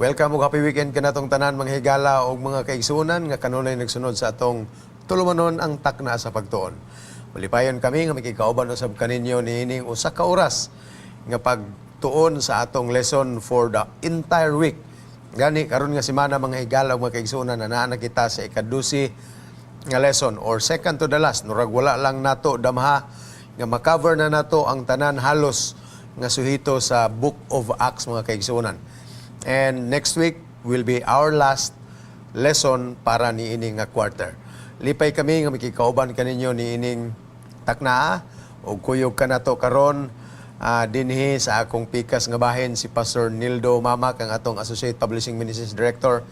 Welcome ug happy weekend kanatong tanan, mga higala ug mga kaigsuonan nga kanunay nagsunod sa atong tulumanon, ang Takna sa Pagtuon. Malipayon kami nga makikauban usab kaninyo niining usa ka oras nga pagtuon sa atong lesson for the entire week. Gani karon nga semana, mga higala ug mga kaigsuonan, na naa na kita sa ikadusi nga lesson or second to the last. Murag wala lang nato damha nga makover na nato ang tanan halos nga suhito sa Book of Acts, mga kaigsuonan. And next week will be our last lesson para niini nga quarter. Lipay kami nga makikauban kaninyo niining taknaa ug kuyog kanato karon dinhi sa akong pikas nga bahin si Pastor Nildo Mamac, ang atong Associate Publishing Ministries Director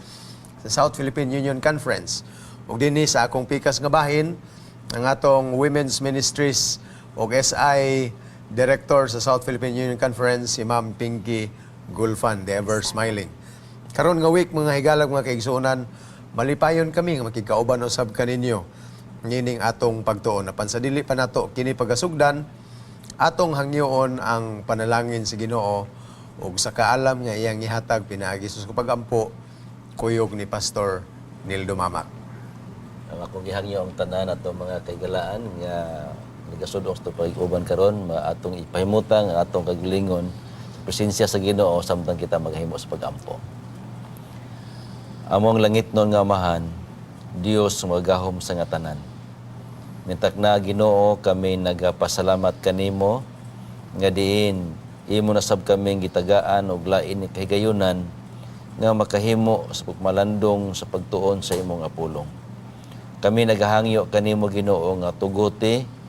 sa South Philippine Union Conference. Ug dinhi sa akong pikas nga bahin ang atong Women's Ministries ug SI Director sa South Philippine Union Conference, si Ma'am Pinky Gulfan, the ever smiling. Karon nga week, mga higala ug mga kaigsuonan, malipayon kami nga makigkauban usab kaninyo niining atong pagtuon. Apan sa dili pa nato kini pagasugdan, atong hangyoon ang panalangin sa Ginoo ug sa kaalam nga iyang ihatag pinaagi sa pagampo kuyog ni Pastor Nildo Mamac. Ang akong gihangyo ang tanan ato mga kahigalaan nga nagasudong sa pag-uban karon, atong ipahimutang ang atong kagalingon sa presensya sa Ginoo samtang kita maghimo sa pagampo. Among langitnon nga Amahan, Dios magahom sa nga tanan. Nitakna, Ginoo, kami nagapasalamat kanimo nga diin imo nasab kaming gitagaan og lain ni kahigayunan nga makahimo sa pagmalandong sa pagtuon sa imong nga pulong. Kami nagahangyo kanimo, Ginoo, nga tuguti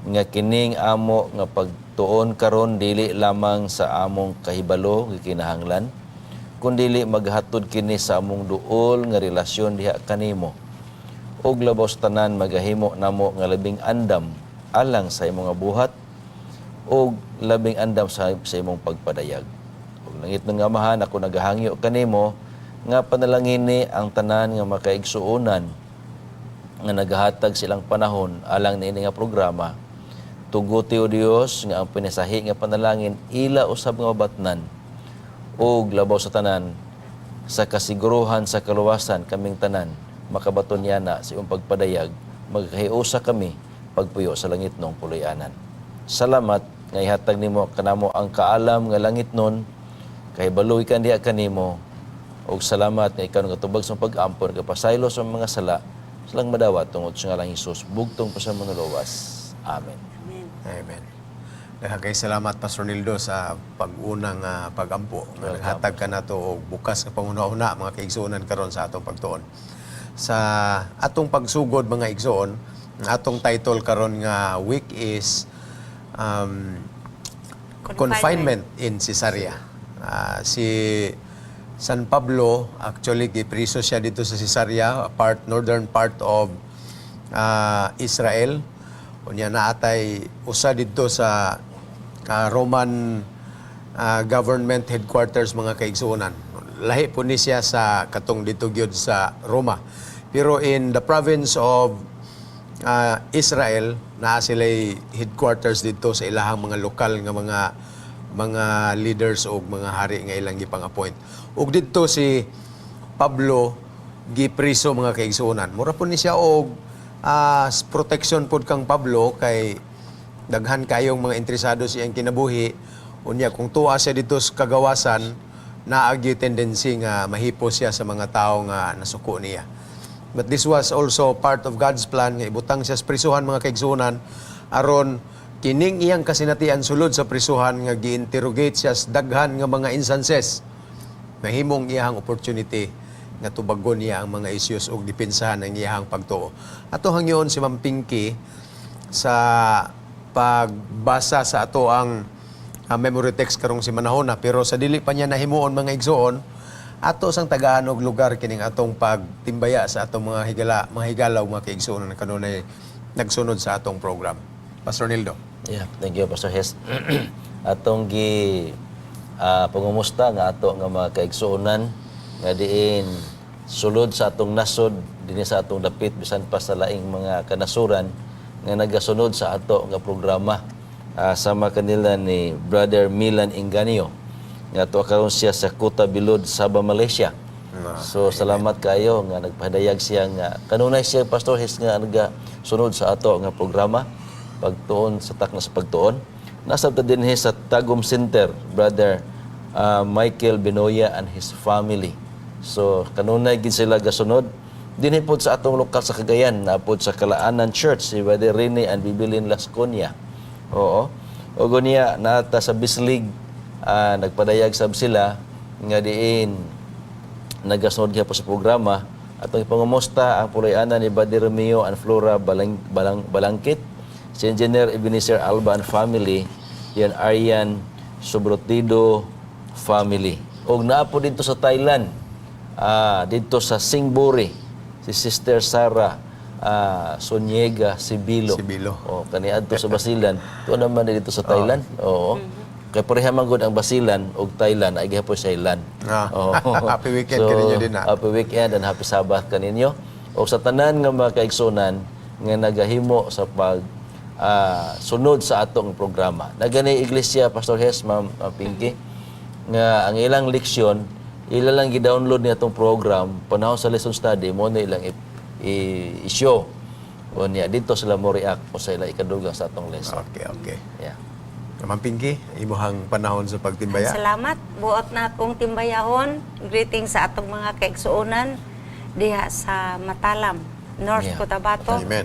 nga kining amo nga pagtuon karon dili lamang sa among kahibalo gikinahanglan, kundili maghatod kini sa among duol nga relasyon diha kanimo. Ug labaw sa tanan, magahimo namo nga labing andam alang sa imong nga buhat ug labing andam sa imong pagpadayag. Ug langitnon nga Amahan, ako nagahangyo kanimo nga panalangini ang tanan nga makaigsuonan nga nagahatag silang panahon alang niini nga programa. Tuguti, o Dios, nga ang pinasahi nga panalangin ila usab nga mabatnan. Ug labaw sa tanan, sa kasiguruhan sa kaluwasan, kaming tanan makabaton niana sa iyong pagpadayag, magkahiusa kami pagpuyo sa langitnong puloy-anan. Salamat nga ihatag nimo kanamo ang kaalam nga langitnon kahibalo kan diha kanimo, ug salamat nga ikaw nagatubag sa pag-ampo, nagapasaylo sa mga sala silang madawat tungod sa ngalang Hesus, bugtong pa sa manuluwas. Amen. Amen. Amen. Daghang kay salamat, Pastor Nildo, sa pag-unang pagampo nga naghatag ka nato og bukas nga panguna-una, mga kaigsuonan, karon sa atong pagtuon. Sa atong pagsugod, mga igsoon, ang atong title karon nga week is Confinement in Caesarea. Si San Pablo, actually gipriso siya dito sa Caesarea, part northern part of Israel. Unya naatay usa dito sa Roman government headquarters, mga kaigsuonan. Lahi po ni siya sa katong dito gyud sa Roma. Pero in the province of Israel, naa sila'y headquarters dito sa ilahang mga lokal nga mga leaders o mga hari nga ilang gipang-appoint. Ug didto si Pablo gipriso, mga kaigsuonan. Mura po ni siya og protection pod kang Pablo kay daghan kayong mga interesado sa iyang kinabuhi. Unya kung tuwa siya dito sa kagawasan, naagi tendency nga mahipo siya sa mga tao nga nasuko niya. But this was also part of God's plan nga ibutang siya sa prisuhan, mga kaigsuonan, aron kining iyang kasinatian sulod sa prisuhan nga gi-interrogate siya sa daghan nga mga instances, mahimong iyang opportunity nga tubagon niya ang mga issues ug depensahan ang iyang pagtuo. Ato hangyoon si Ma'am Pinky sa pagbasa sa ato ang memory text karong simanahona, pero sa dili pa niya nahimuon, mga igsoon, ato sang tagaan og lugar kining atong pagtimbaya sa atong mga higala ug mga kaigsoon na kanunay nagsunod sa atong program. Pastor Nildo. Yeah, thank you, Pastor Hes. Atong gi pangumusta nga ato nga mga kaigsuonan nga diin sulod sa atong nasod, dinhi sa atong dapit, bisan pa sa laing mga kanasuran nga nagasunod sa ato nga programa, sama kanila ni Brother Milan Inganio. Nga tuwa karon siya sa Kota Belud, Sabah, Malaysia. So salamat kayo nga nagpadayag siya nga kanunay siya, Pastor Hes, nga sunod sa ato nga programa, pagtuon sa takna sa pagtuon. Nasa ta dinhi sa Tagum Center, Brother Michael Binoya and his family. So kanunay gid sila gasunod. Dinhi pod sa atong lokal sa Cagayan, napod sa Kalaanan Church si Brother Rene and Bibilin Lasconia. Oo. Ug niya nata sa Bislig, nagpadayag sab sila nga diin nagasunod gyapon sa programa. Atong ipangumusta ang puloy-anan ni Buddy Romeo and Flora Balangkit, si Engineer Ebenezer Alba and family, yan Aryan Sobrotido family. Og naa po dito sa Thailand, dito sa Singburi, si Sister Sara Soniega Sibilo. Sibilo. Oh, kani adto sa Basilan. Tuo naman dito sa Thailand. Oo. Kay pareha man gud ang Basilan ug Thailand ay gihapon sa Thailand. Ah. Oo. Happy weekend kaninyo din, ah. Happy weekend and happy Sabbath kaninyo. O sa tanan nga mga kaigsunan nga nagahimo sa pag sunod sa atong programa. Nagani iglesia, Pastor Hes, Ma'am Pinky, nga ang ilang leksyon ila lang gi-download niya atong program panahon sa lesson study mo na ilang i-show. O niya dito sila mo react o sa ila ikadugang sa atong lesson. Okay. Yeah. Ma'am Pinky, imuhang panahon sa pagtimbaya. Salamat. Buot na akong timbayahon. Greeting sa atong mga kaigsuonan diha sa Matalam, North Cotabato. Amen.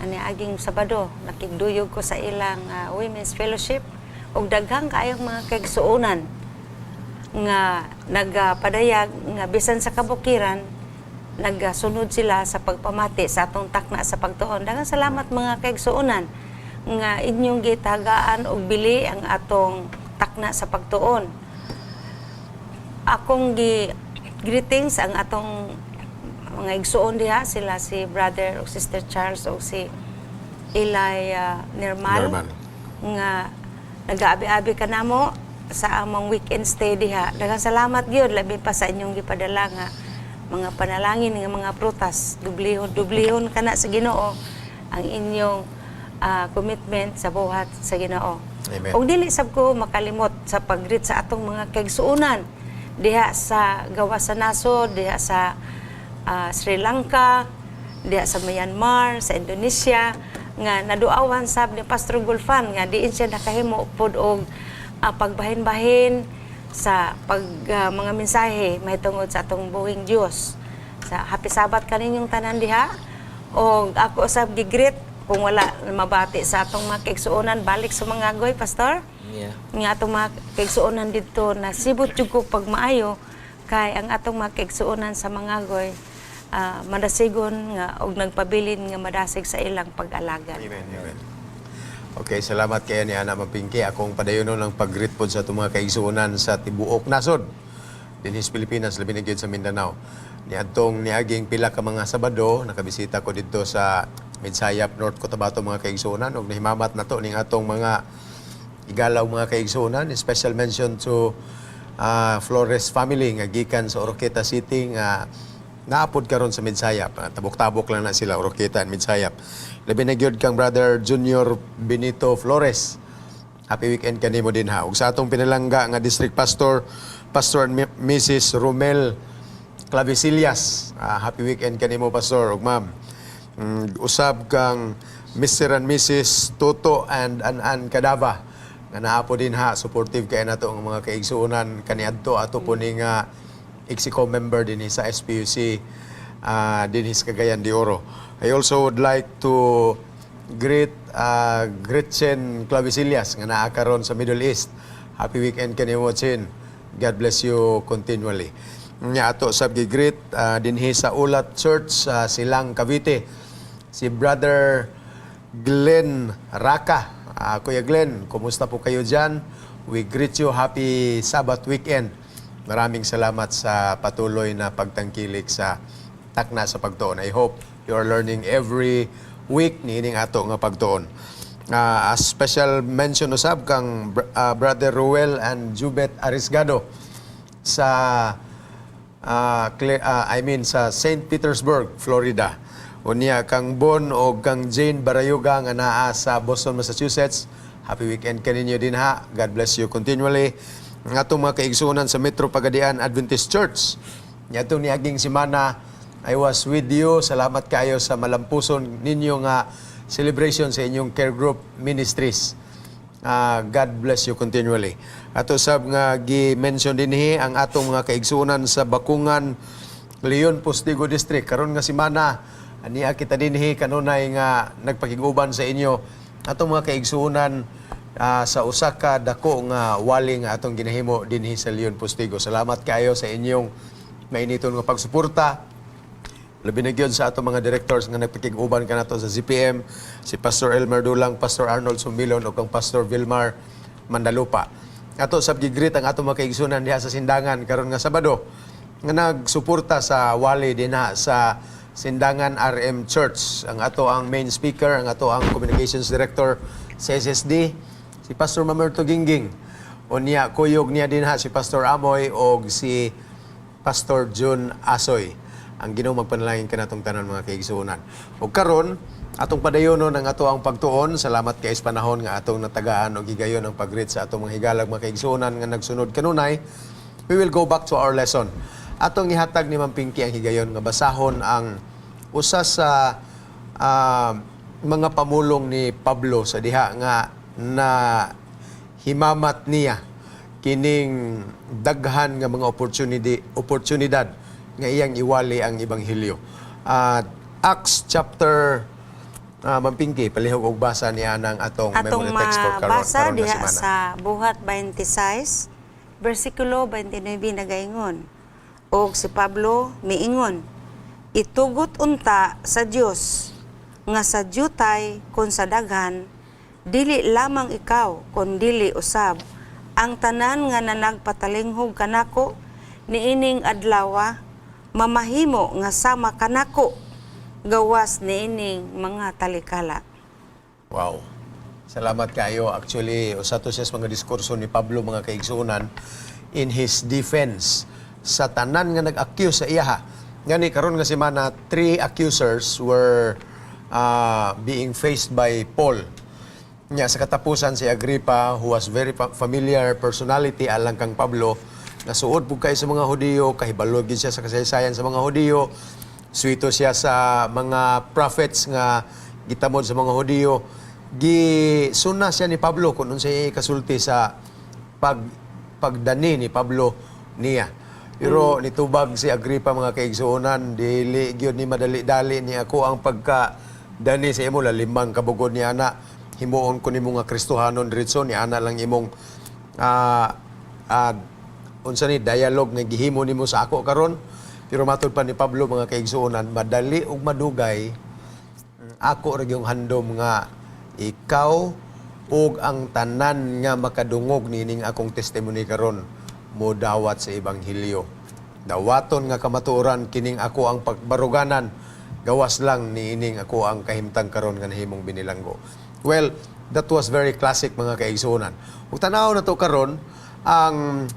Ani aging Sabado, nakigduyog ko sa ilang Women's Fellowship ug daghang kaayong mga kaigsuonan nga nagapadayag nga bisan sa kabukiran nagasunod sila sa pagpamati sa atong takna sa pagtuon. Daghang salamat, mga kaigsuonan, nga inyong gitagaan og bili ang atong takna sa pagtuon. Akong gi greetings ang atong mga igsuon diha, sila si Brother o Sister Charles o si Eli Nirmal, Nirmal. Nga nagaabi-abi ka namo sa among weekend stay diha. Daghang salamat gyud, labi pa sa inyong gipadala nga mga panalangin nga mga prutas. Dublihon dublihon kana sa Ginoo ang inyong commitment sa buhat sa Ginoo. Amen. Ug dili sab ko makalimot sa pag-greet sa atong mga kaigsuonan diha sa gawas sa nasod, diha sa Sri Lanka, diha sa Myanmar, sa Indonesia, nga naduawan sab ni Pastor Gulfan nga diin siya nakahimo pod og pagbahin-bahin sa pag mga mensahe mahitungod sa atong buhing Dios. Sa happy Sabbath kaninyong tanan diha. Og ako usab gi-greet kung wala mabati sa atong mga kaigsuonan balik sa mga agoy, Pastor, nga atong mga kaigsuonan didto na sibot jud ko pagmaayo kay ang atong mga kaigsuonan sa mga agoy madasigon nga og nagpabilin nga madasig sa ilang pag-alagad. Amen. Amen. Okay, salamat kay ni Ana Mapingki. Akong padayonon ang pag-greet pod sa atong mga kaigsuonan sa tibuok nasod dinhi sa Pilipinas, labi na gyud sa Mindanao. Niadtong niaging pila ka mga Sabado, nakabisita ko didto sa Midsayap, North Cotabato, mga kaigsuonan, ug nahimamat na to ning atong mga igalaw, mga kaigsuonan. Special mention to Flores family nga gikan sa Oroquieta City nga naapod karon sa Midsayap. Tabok-tabok lang na sila, Oroquieta and Midsayap. Labi na gyud kang Brother Junior Benito Flores. Happy weekend kanimo din ha. Ug sa atong pinalangga nga district pastor, Pastor and Mrs. Romel Clavesillas. Happy weekend kanimo, Pastor ug Ma'am. Usab kang Mr. and Mrs. Toto and An-An Kadava nga naa po din ha, supportive kay nato ang mga kaigsuonan kaniadto ato po ni nga EXICO member din sa SPUC dinhi sa Cagayan de Oro. I also would like to greet Gretchen Clavesillas nga naa karon sa Middle East. Happy weekend kanimo, Chin. God bless you continually. Nya ato sab gi-greet dinhi sa Ulat Church sa Silang, Cavite, si Brother Glenn Raka. Kuya Glenn, kumusta po kayo dyan? We greet you. Happy Sabbath weekend. Maraming salamat sa patuloy na pagtangkilik sa takna sa pagtuon. I hope you are learning every week niining ato nga pagtuon. A special mention usab kang Brother Ruel and Jubet Arisgado sa I mean sa St. Petersburg, Florida. Unya kang Bon o kang Jane Barayuga nga naa sa Boston, Massachusetts. Happy weekend kaninyo din ha. God bless you continually. Ang atong mga kaigsuonan sa Metro Pagadian Adventist Church. Niadtong niaging semana, I was with you. Salamat kayo sa malampuson ninyo nga celebration sa inyong care group ministries. God bless you continually. Ato sab nga gi-mention dinhi ang atong mga kaigsuonan sa Bakungan, Leon Postigo District. Karon nga semana, ania kita dinhi kanunay nga nagpakig-uban sa inyo atong mga kaigsuonan sa usa ka dako nga wali nga atong ginahimo dinhi sa Leon Postigo. Salamat kaayo sa inyong mainiton nga pagsuporta. Labi na gyud sa atong mga directors nga nagpakig-uban kanato sa ZPM, si Pastor Elmer Dulang, Pastor Arnold Sumilon ug ang Pastor Vilmar Mandalupa. Ato sab gi-greet ang atong mga kaigsunan diha sa Sindangan karon nga Sabado nga nagsuporta sa wali dinha sa Sindangan RM Church. Ang ato ang main speaker, ang ato ang communications director sa SSD, si Pastor Mamerto Gingging. Unya kuyog niya dinha si Pastor Amoy og si Pastor June Asoy. Ang Ginoo magpanalangin kanatong tanan, mga kaigsuonan. Ug karon atong padayonon ang ato ang pagtuon. Salamat kay sa panahon nga atong natagaan og higayon ang pag-greet sa atong mga higalag mga kaigsuonan nga nagsunod kanunay. We will go back to our lesson. Atong ihatag ni Ma'am Pinky ang higayon nga basahon ang usa sa mga pamulong ni Pablo sa diha nga na himamat niya kining daghan nga mga opportunity oportunidad nga iyang iwali ang ebanghelyo. At Acts chapter, Ma'am Pinky, palihog og basa niya ng atong Atong memory text for karon mabasa karon nga diha semana. sa Buhat 26 versikulo 29, nagaingon: "Og si Pablo miingon, 'Itugot unta sa Dios nga sa dyutay kon sa daghan, dili lamang ikaw kun dili usab ang tanan nga nanagpatalinghog kanako niining adlawa mamahimo nga sama kanako gawas niining mga talikala.'" Wow. Salamat kayo. Actually, usa to siya sa mga diskurso ni Pablo, mga kaigsuonan, in his defense sa tanan nga nag-accuse sa iyaha. Ngani karon nga semana, three accusers were being faced by Paul. Nya sa katapusan si Agrippa, who was very familiar personality alang kang Pablo, nasuod pud kay sa mga Hudiyo, kahibalo gid siya sa kasaysayan sa mga Hudiyo, suwito siya sa mga prophets nga gitamod sa mga Hudiyo. Gisuna siya ni Pablo kung unsay kasulti sa pagdani ni Pablo niya. Pero nitubag si Agrippa, mga kaigsuonan, "Dili gyud ni madali-dali ni ako ang pagka dani sa imo, lalimang kabugod ni ana himuon ko nimo nga Kristohanon diretso ni ana lang imong unsa ni dialogue nga gihimo nimo sa ako karon." Pero matud pa ni Pablo, mga kaigsuonan, "Madali ug madugay, ako ra gyung handom nga ikaw ug ang tanan nga makadungog nining akong testimony karon mo dawat sa ebanghelyo. Dawaton nga kamatuoran kining ako ang pagbaruganan gawas lang niining ako ang kahimtang karon nga nahimong binilanggo." Well, that was very classic, mga kaigsuonan. Ug tanaw na to karon ang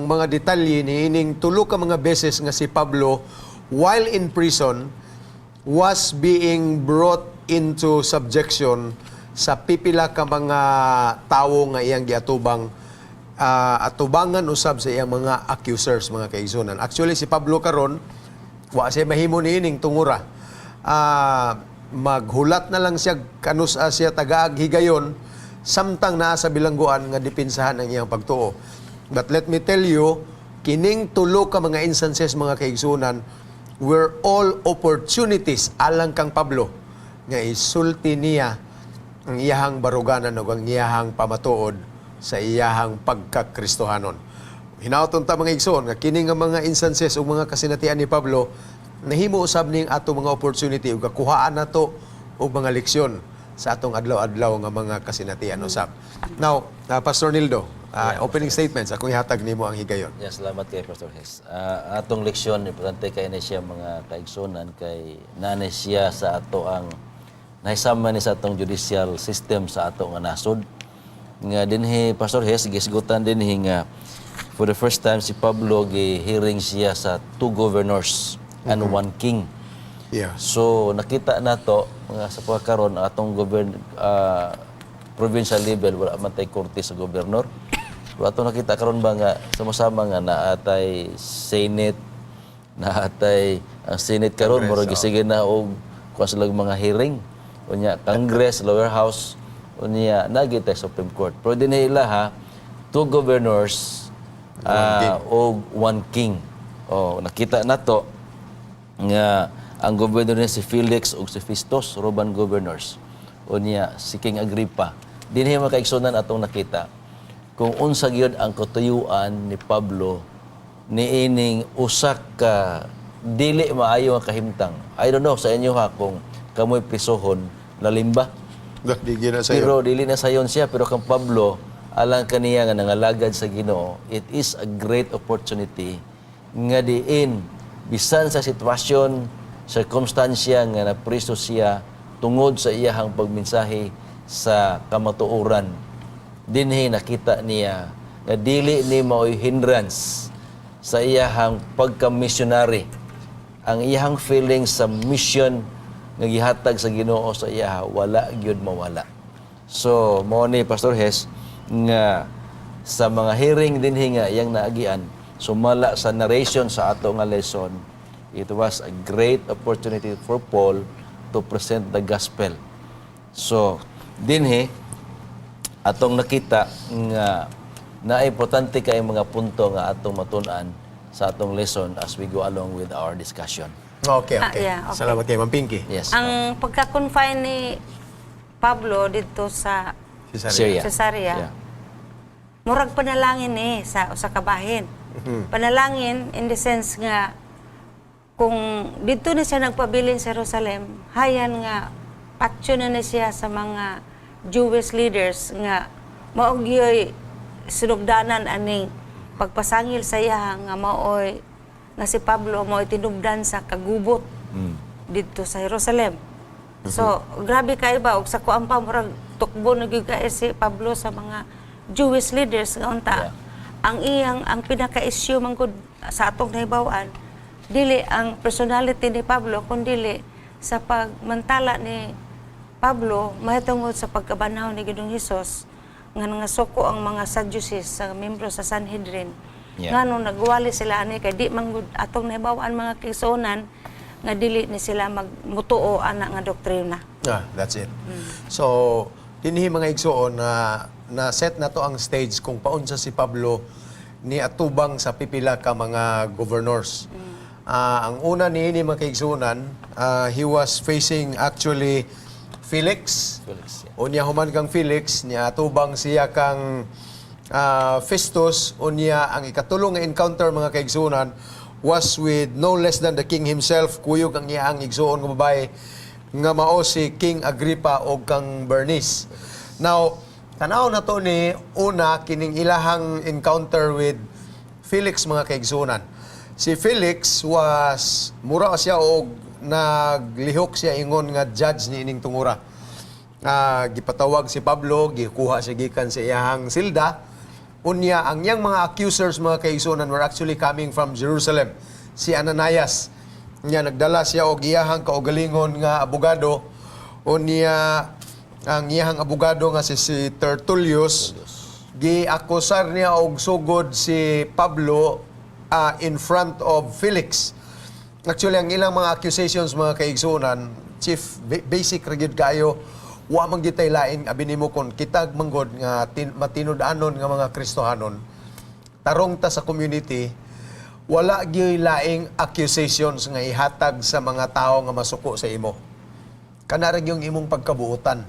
mga detalye niining tulo ka mga beses nga si Pablo, while in prison, was being brought into subjection sa pipila ka mga tawo nga iyang giatubang, atubangan usab sa iyang mga accusers, mga kaigsunan. Actually, si Pablo karon wa siya mahimo niining tungura. Maghulat na lang siya kanus siya tagaag higayon samtang naa sa bilangguan nga depensahan ang iyang pagtuo. But let me tell you, kining tulo ka mga instances, mga kaigsunan, were all opportunities alang kang Pablo nga isulti niya ang iyahang baruganan o ang iyahang pamatuod sa iyahang pagkakristohanon. Hinauton ta, mga igsoon, nga kini nga mga instances o mga kasinatian ni Pablo nahimo usab ning ato mga opportunity ug kakuhaan nato og mga leksyon sa atong adlaw-adlaw nga mga kasinatian usab. Now, Pastor Nildo, opening statements, akong ihatag nimo ang higayon. Yeah, salamat kay Pastor Hes. Atong leksyon, importante kay na siya, mga kaigsunan, kay nanay siya sa ato ang nahisama ni sa atong judicial system sa ato nga nasod. Nga dinhi, Pastor Hes, gisgutan dinhi nga for the first time si Pablo gi-hearing siya sa two governors and one king. So nakita nato mga sa pagkaron atong govern provincial level, wala man tay korte sa gobernador. Pero ato nakita karon ba nga sama-sama nga naatay Senate, naatay ang Senate karon, murag gisige na og kuan sila og mga hearing. Unya Congress, lower house, unya nagita Supreme Court. Pero dinhi ila ha, two governors og one king. Oh, nakita nato nga ang gobernador niya si Felix ug si Festus, Roman governors. Unya si King Agrippa. Dinhi, mga kaigsunan, atong nakita kung unsa gyud ang katuyuan ni Pablo niining usa ka dili maayo nga kahimtang. I don't know sa inyo ha, kung kamoy prisohon, lalim ba? Di gyud na sa'yo. Pero dili na sayon siya, pero kang Pablo, alang kaniya nga nangalagad sa Ginoo, it is a great opportunity nga diin bisan sa sitwasyon, sirkumstansya nga napriso siya tungod sa iyahang pagmensahe sa kamatuoran. Dinhi nakita niya nga dili ni maoy hindrance sa iyahang pagka-missionary. Ang iyahang feeling sa mission nga gihatag sa Ginoo sa iyaha, wala gyud mawala. So, mao ni, Pastor Hes, nga sa mga hearing dinhi nga iyang naagian, sumala sa narration sa ato nga lesson, it was a great opportunity for Paul to present the gospel. So, dinhi atong nakita nga na importante kay mga punto nga atong matun-an sa atong lesson as we go along with our discussion. Okay. Ah, yeah, okay. Salamat kay Ma'am Pinky. Yes. Ang pagka-confine ni Pablo didto sa Cesarea. Syria. Cesarea, murag panalangin eh sa usa ka bahin. Panalangin in the sense nga kung didto na siya nagpabilin sa Jerusalem, hayan nga patyo na na siya sa mga Jewish leaders nga mao gyoy sinugdanan aning pagpasangil sa iya nga maoy nga si Pablo maoy tinubdan sa kagubot didto sa Jerusalem. So, grabe kay ba og sa kuan pa, murag tukbo na gyud kay si Pablo sa mga Jewish leaders nga unta. Ang iyang ang pinaka-issue man gud sa atong nahibaw-an, dili ang personality ni Pablo kundi sa pagmantala ni Pablo mahitungod sa pagkabanhaw ni Ginoong Hesus nga nangasuko ang mga Sadducees sa membro sa Sanhedrin. Ngano nagwali sila ani kay di man gud atong nahibaw-an, mga kaigsuonan, nga dili ni sila magmutuo ana nga doktrina. Ah, that's it. So, dinhi, mga igsoon, na na set na to ang stage kung paunsa si Pablo ni atubang sa pipila ka mga governors. Ah, ang una niini, mga kaigsuonan, he was facing actually Felix. Felix, yeah. Unya human kang Felix, niya atubang siya kang Festus, unya ang ikatulong nga encounter, mga kaigsuonan, was with no less than the king himself, kuyog ang iyang igsuon nga babae nga mao si King Agrippa og kang Bernice. Now, tanaw na to ni una kining ilahang encounter with Felix, mga kaigsuonan. Si Felix was mura siya og naglihok siya ingon nga judge ni ining tungura. Gipatawag si Pablo, gikuha siya gikan sa iyahang silda. Unya ang iyang mga accusers, mga kaigsuonan, were actually coming from Jerusalem. Si Ananias. Unya nagdala siya og iyahang kaugalingon nga abogado. Unya ang iyahang abogado nga si Tertullus, giakusar niya og sugod si Pablo in front of Felix. Actually, ang ilang mga accusations, mga kaigsuonan, chief, basic ra gyud kayo, wa man gyud tay lain. Abi nimo kon kitag manggod nga matinud-anon nga mga Kristohanon, tarong ta sa community, wala gyud laing accusations nga ihatag sa mga tao nga masuko sa imo. Kana ra gyud imong pagkabuotan.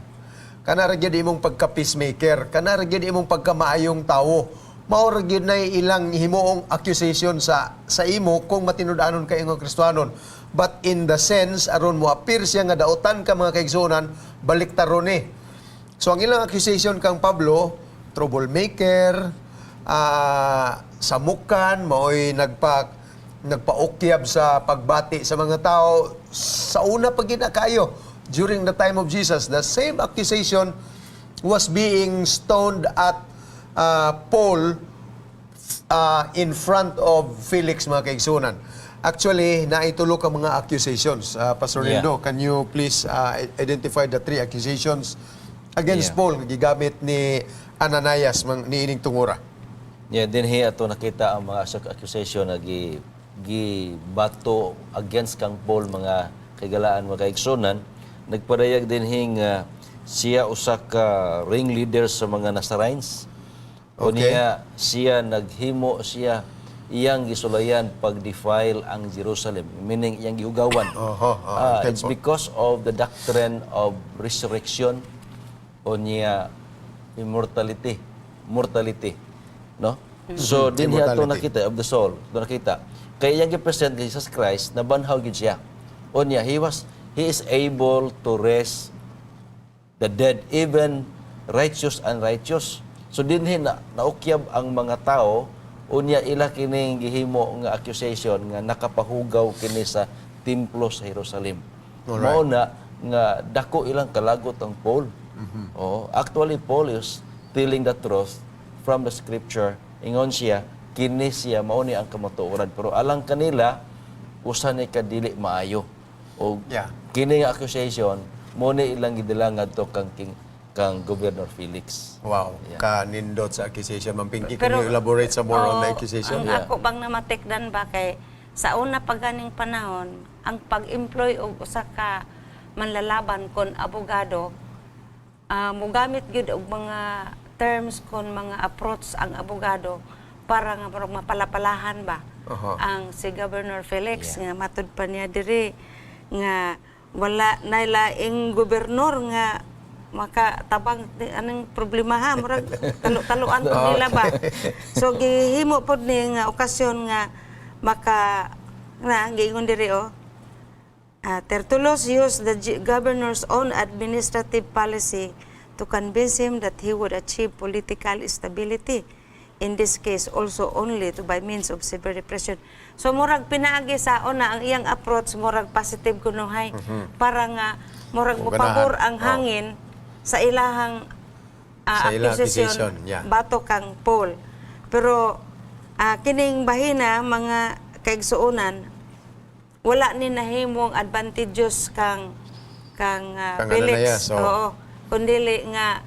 Kana ra gyud imong pagka-peacemaker. Kana ra gyud imong pagkamaayong tawo. Mao ra gyud na ilang himuong accusation sa imo kung matinud-anon kay nga Kristohanon. But in the sense aron mo appear siya nga daotan ka, mga kaigsuonan, baliktaron ni. So ang ilang accusation kang Pablo, troublemaker, samukan, maoy nagpaokyab sa pagbati sa mga tao sa una pa gid na kayo during the time of Jesus. The same accusation was being stoned at Paul in front of Felix, mga kaigsunan. Actually, naitulo ka mga accusations. Pastor Lindo, can you please identify the three accusations against Paul nga gigamit ni Ananias niining tungura? Yeah, dinhi ato nakita ang mga accusation na gi gi bato against kang Paul, mga kaigalaan, mga kaigsunan. Nagpadayag dinhi nga siya usa ka ringleader sa mga Nazarenes. O niya siya naghimo siya, iyang gisulayan pag-defile ang Jerusalem, meaning iyang gihugawan. Oho, oh, Ah, it's because of the doctrine of resurrection o niya immortality, mortality, no? So dinhi ato Immortality. nakita of the soul, do nakita. Kay iyang gi-present kay Jesus Christ, nabanhaw gyud siya. O niya he is able to raise the dead, even righteous and unrighteous. So dinhi na naukyab ang mga tao, unya ila kining gihimo nga accusation nga nakapahugaw kini sa templo sa Jerusalem. Mao na nga dako ilang kalagot ang Paul. Oh, actually Paul is telling the truth from the scripture. Ingon siya, kini siya mao ni ang kamatuoran, pero alang kanila usa ni kadili maayo. O kini nga accusation mo ni ilang gidala ngadto kang King, kang Governor Felix. Wow, kanindot sa accusation. Ma'am Pinky, can you elaborate some more on the Oo, accusation? ang ako bang namatikdan ba kay sa una pa ganing panahon, ang pag-employ og usa ka manlalaban kon abogado, mogamit gyud og mga terms kon mga approach ang abogado para nga murag mapalapalahan ba ang si Governor Felix, nga matud pa niya diri nga wala na laing gobernador nga makatabang anong problema ha, murag talo-taloan po nila ba. So gihimo pod ni nga okasyon nga maka na giingon diri oh. Tertullus used the governor's own administrative policy to convince him that he would achieve political stability. In this case, also only to by means of severe repression. So murag pinaagi sa una ang iyang approach, murag positive kunuhay para nga murag O, mopabor ganahan. ang hangin sa ilahang Sa ilang accusation accusation, yeah. bato kang Paul. Pero kining bahina, mga kaigsuonan, wala ni nahimong advantageous kang kang Kang Felix. Ananias, oh. Oo. Kundili nga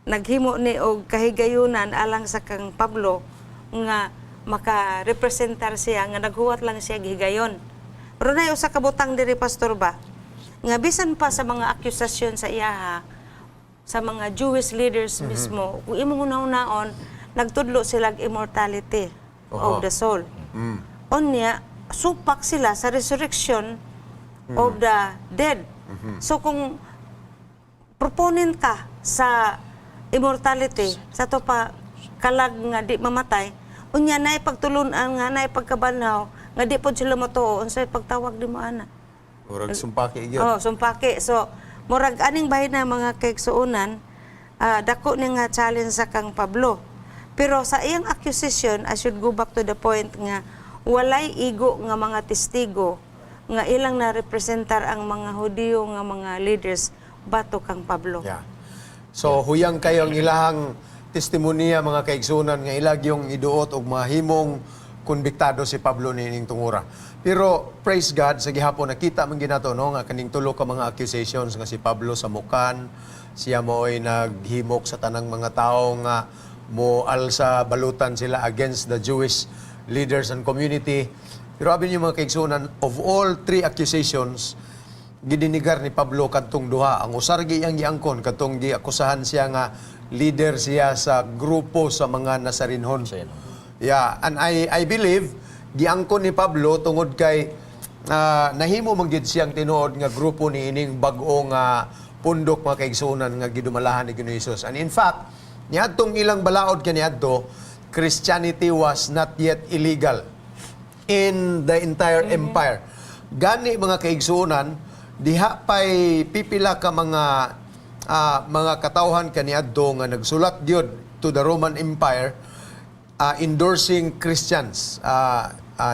naghimo ni og kahigayunan alang sa kang Pablo nga maka-representar siya nga naghuwat lang siya gihigayon. Pero nay usa ka butang diri, pastor ba, nga bisan pa sa mga akusasyon sa iyaha sa mga Jewish leaders mismo, kung imong hunahunaon, nagtudlo sila og immortality of the soul. Unya, supak sila sa resurrection of the dead. So kung proponent ka sa immortality, sa to pa kalag nga di mamatay, unya naay pagtulun-an nga naay pagkabanhaw nga di pod sila matuo, unsay pagtawag di mo ana? Murag sumpaki gyud. Oh, sumpaki. So, murag aning bahin na, mga kaigsuonan, dako ni nga challenge sa kang Pablo. Pero sa iyang accusation, I should go back to the point nga walay igo nga mga testigo nga ilang na-representar ang mga Hudiyo nga mga leaders bato kang Pablo. Yeah. So huyang kayo ang ilahang testimonya, mga kaigsunan, nga ilag yung iduot og mahimong konbiktado si Pablo niining tungura. Pero praise God, sa gihapon nakita man ginato no nga kaning tulo ka mga accusations nga si Pablo samukan, siya mo'y naghimok sa tanang mga tao nga mo alsa balutan sila against the Jewish leaders and community. Pero abi niyo, mga kaigsunan, of all three accusations, gidinigar ni Pablo kadtong duha. Ang usar gi iyang giangkon kadtong giakusahan siya nga leader siya sa grupo sa mga Nazarenhon. Yeah, and I believe giangkon ni Pablo tungod kay nahimo man gid siyang tinuod nga grupo ni ining bag-o nga pundok, mga kaigsuonan, nga gidumalahan ni Ginoong Hesus. And in fact, niadtong ilang balaod kaniadto, Christianity was not yet illegal in the entire empire. Gani, mga kaigsuonan, diha pay pipila ka mga katawhan kaniadto nga nagsulat gyud to the Roman Empire endorsing Christians.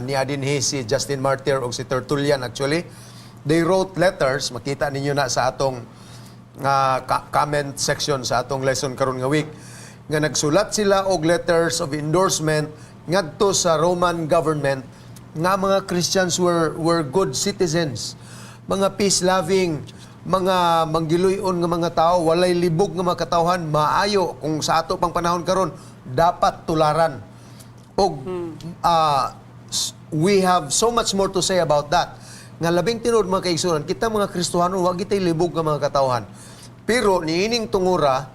Niya dinhi si Justin Martyr o si Tertullian actually. They wrote letters, makita ninyo na sa atong comment section sa atong lesson karon nga week, nga nagsulat sila og letters of endorsement ngadto sa Roman government nga mga Christians were good citizens, mga peace-loving, mga manggiluyon nga mga tao, walay libog nga mga katawhan, maayo kung sa ato pang panahon karon, dapat tularan. Og we have so much more to say about that. Nga labing tinuod, mga kaigsunan, kita mga Kristohano, wag kitay libog nga mga katawhan. Pero niining tungura,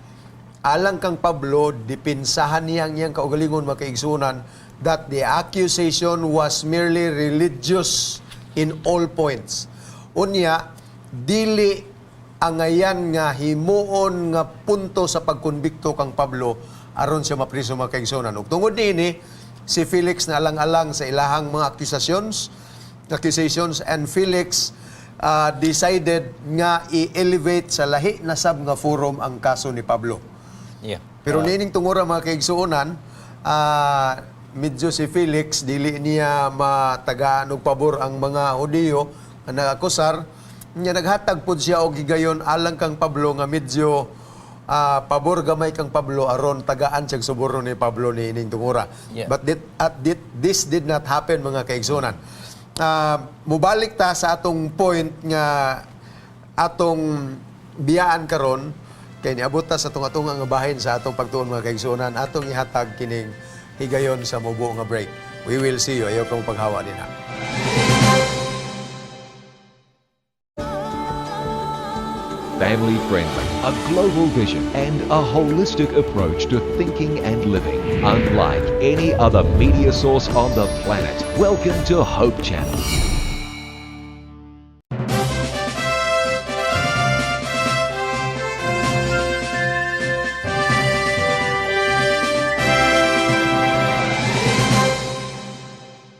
alang kang Pablo, dipinsahan niya ang iyang kaugalingon, mga kaigsunan, that the accusation was merely religious in all points. Unya, dili angayan nga himuon nga punto sa pagkonbikto kang Pablo aron siya mapriso, mga kaigsunan. Ug tungod niini, si Felix na alang-alang sa ilahang mga accusations and Felix decided nga i-elevate sa lahi na sab nga forum ang kaso ni Pablo. Pero niining tungura, mga kaigsuonan, medyo si Felix dili niya matagaan og pabor ang mga Hudiyo nga nagakusar. Nya naghatag pud siya og higayon alang kang Pablo nga medyo pabor gamay kang Pablo aron tagaan siyang suborno ni Pablo niining tungura. But this did not happen, mga kaigsuonan. Mubalik ta sa atong point nga atong biyaan karon kay niabot ta sa atong nga bahin sa atong pagtuon, mga kaigsuonan. Atong ihatag kining higayon sa mubo nga break. We will see you. Ayaw kamo paghawa dinha. Family friendly, a global vision, and a holistic approach to thinking and living. Unlike any other media source on the planet. Welcome to Hope Channel.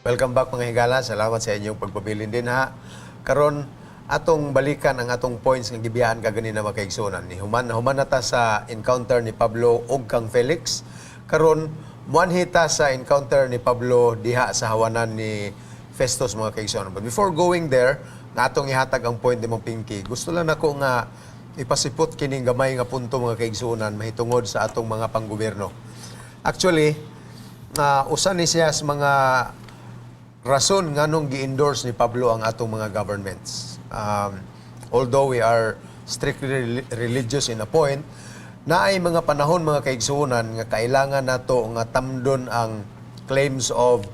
Welcome back, mga higala. Salamat sa inyong pagpabilin din ha. Karon atong balikan ang atong points nga gibiyaan kaganina, mga kaigsuonan. Ni human human na ta sa encounter ni Pablo ug kang Felix. Karon muanhi ta sa encounter ni Pablo diha sa hawanan ni Festus, mga kaigsuonan. But before going there, nga atong ihatag ang point ni Mong Pinky. Gusto lang nako nga ipasipot kining gamay nga punto, mga kaigsuonan, mahitungod sa atong mga panggobyerno. Actually, usa ni siya sa mga rason nganong gi-endorse ni Pablo ang atong mga governments. Although we are strictly religious in a point, naay mga panahon, mga kaigsuonan, nga kailangan nato nga tamdon ang claims of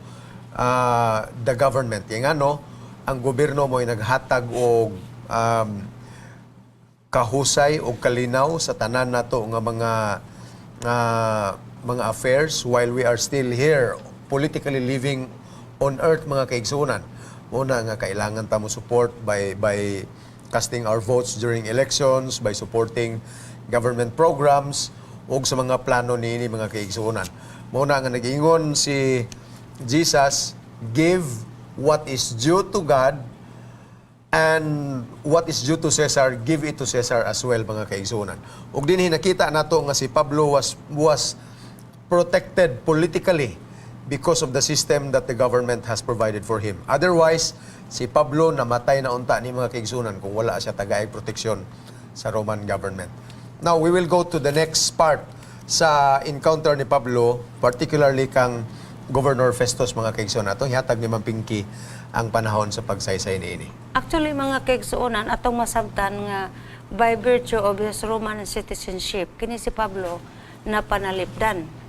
the government. Kaya ngano, ang gobyerno mo'y naghatag og kahusay o kalinaw sa tanan nato nga mga affairs while we are still here politically living on earth, mga kaigsuonan. Una nga kailangan ta mo support by casting our votes during elections, by supporting government programs ug sa mga plano niini, mga kaigsuonan. Mao na nga nag-ingon si Jesus, "Give what is due to God and what is due to Caesar, give it to Caesar as well," mga kaigsuonan. Ug dinhi nakita nato nga si Pablo was protected politically because of the system that the government has provided for him. Otherwise, si Pablo namatay na unta ni, mga kaigsuonan, kung wala siya tagaay proteksyon sa Roman government. Now, we will go to the next part sa encounter ni Pablo, particularly kang Governor Festus, mga kaigsuonan. Atong ihatag ni Ma'am Pinky ang panahon sa pagsaysay niini. Actually, mga kaigsuonan, atong masabtan nga by virtue of his Roman citizenship, kini si Pablo na panalipdan.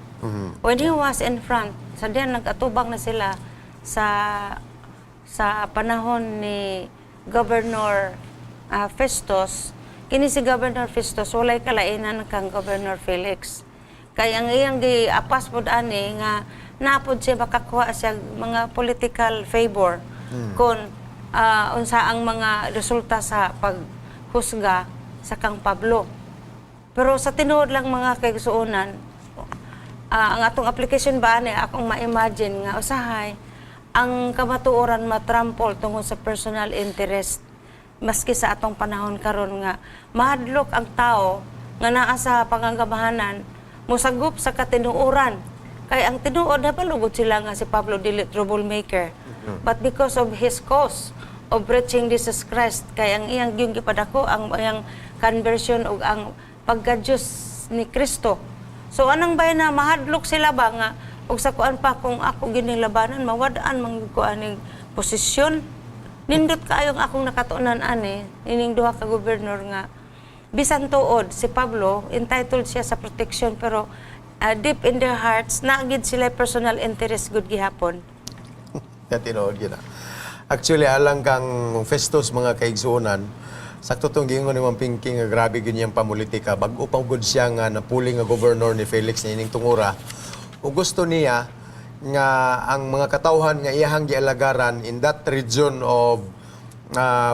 When he was in front, sa diyan nag-atubang na sila sa panahon ni Governor Festus, kini si Governor Festus walay kalainan kang Governor Felix. Kay ang iyang giapas pod ani nga napod siya makakuha siya mga political favor kung unsa ang mga resulta sa paghusga sa kang Pablo. Pero sa tinuod lang, mga kaigsuonan, ang atong application ba ani akong ma-imagine nga usahay ang kamatuoran matrample tungod sa personal interest, maski sa atong panahon karon nga mahadlok ang tao nga naa sa pangangamahanan mosagop sa katinuoran, kay ang tinuod na palugod sila nga si Pablo dili troublemaker, but because of his cause of preaching Jesus Christ, kay ang iyang yung gipadako ang iyang conversion ug ang pagka-Diyos ni Kristo. So anang bay na mahadlok sila ba nga ug sa kuan pa, kung ako ginilabanan mawad-an man gyud ko aning posisyon. Nindot kaayo ang akong nakatuonan ani ining duha ka gobernador nga bisan tuod si Pablo entitled siya sa protection, pero deep in their hearts naa gid sila personal interest gud gihapon. Ya, tinuod gyud na. Actually, alang kang Festus, mga kaigsuonan, sakto tong giingon ni Ma'am Pinky nga grabe gyud niyang pamulitika. Bag-o pa gud siya nga napuli nga governor ni Felix niining tungura. Ug gusto niya nga ang mga katawhan nga iyahang gialagaran in that region of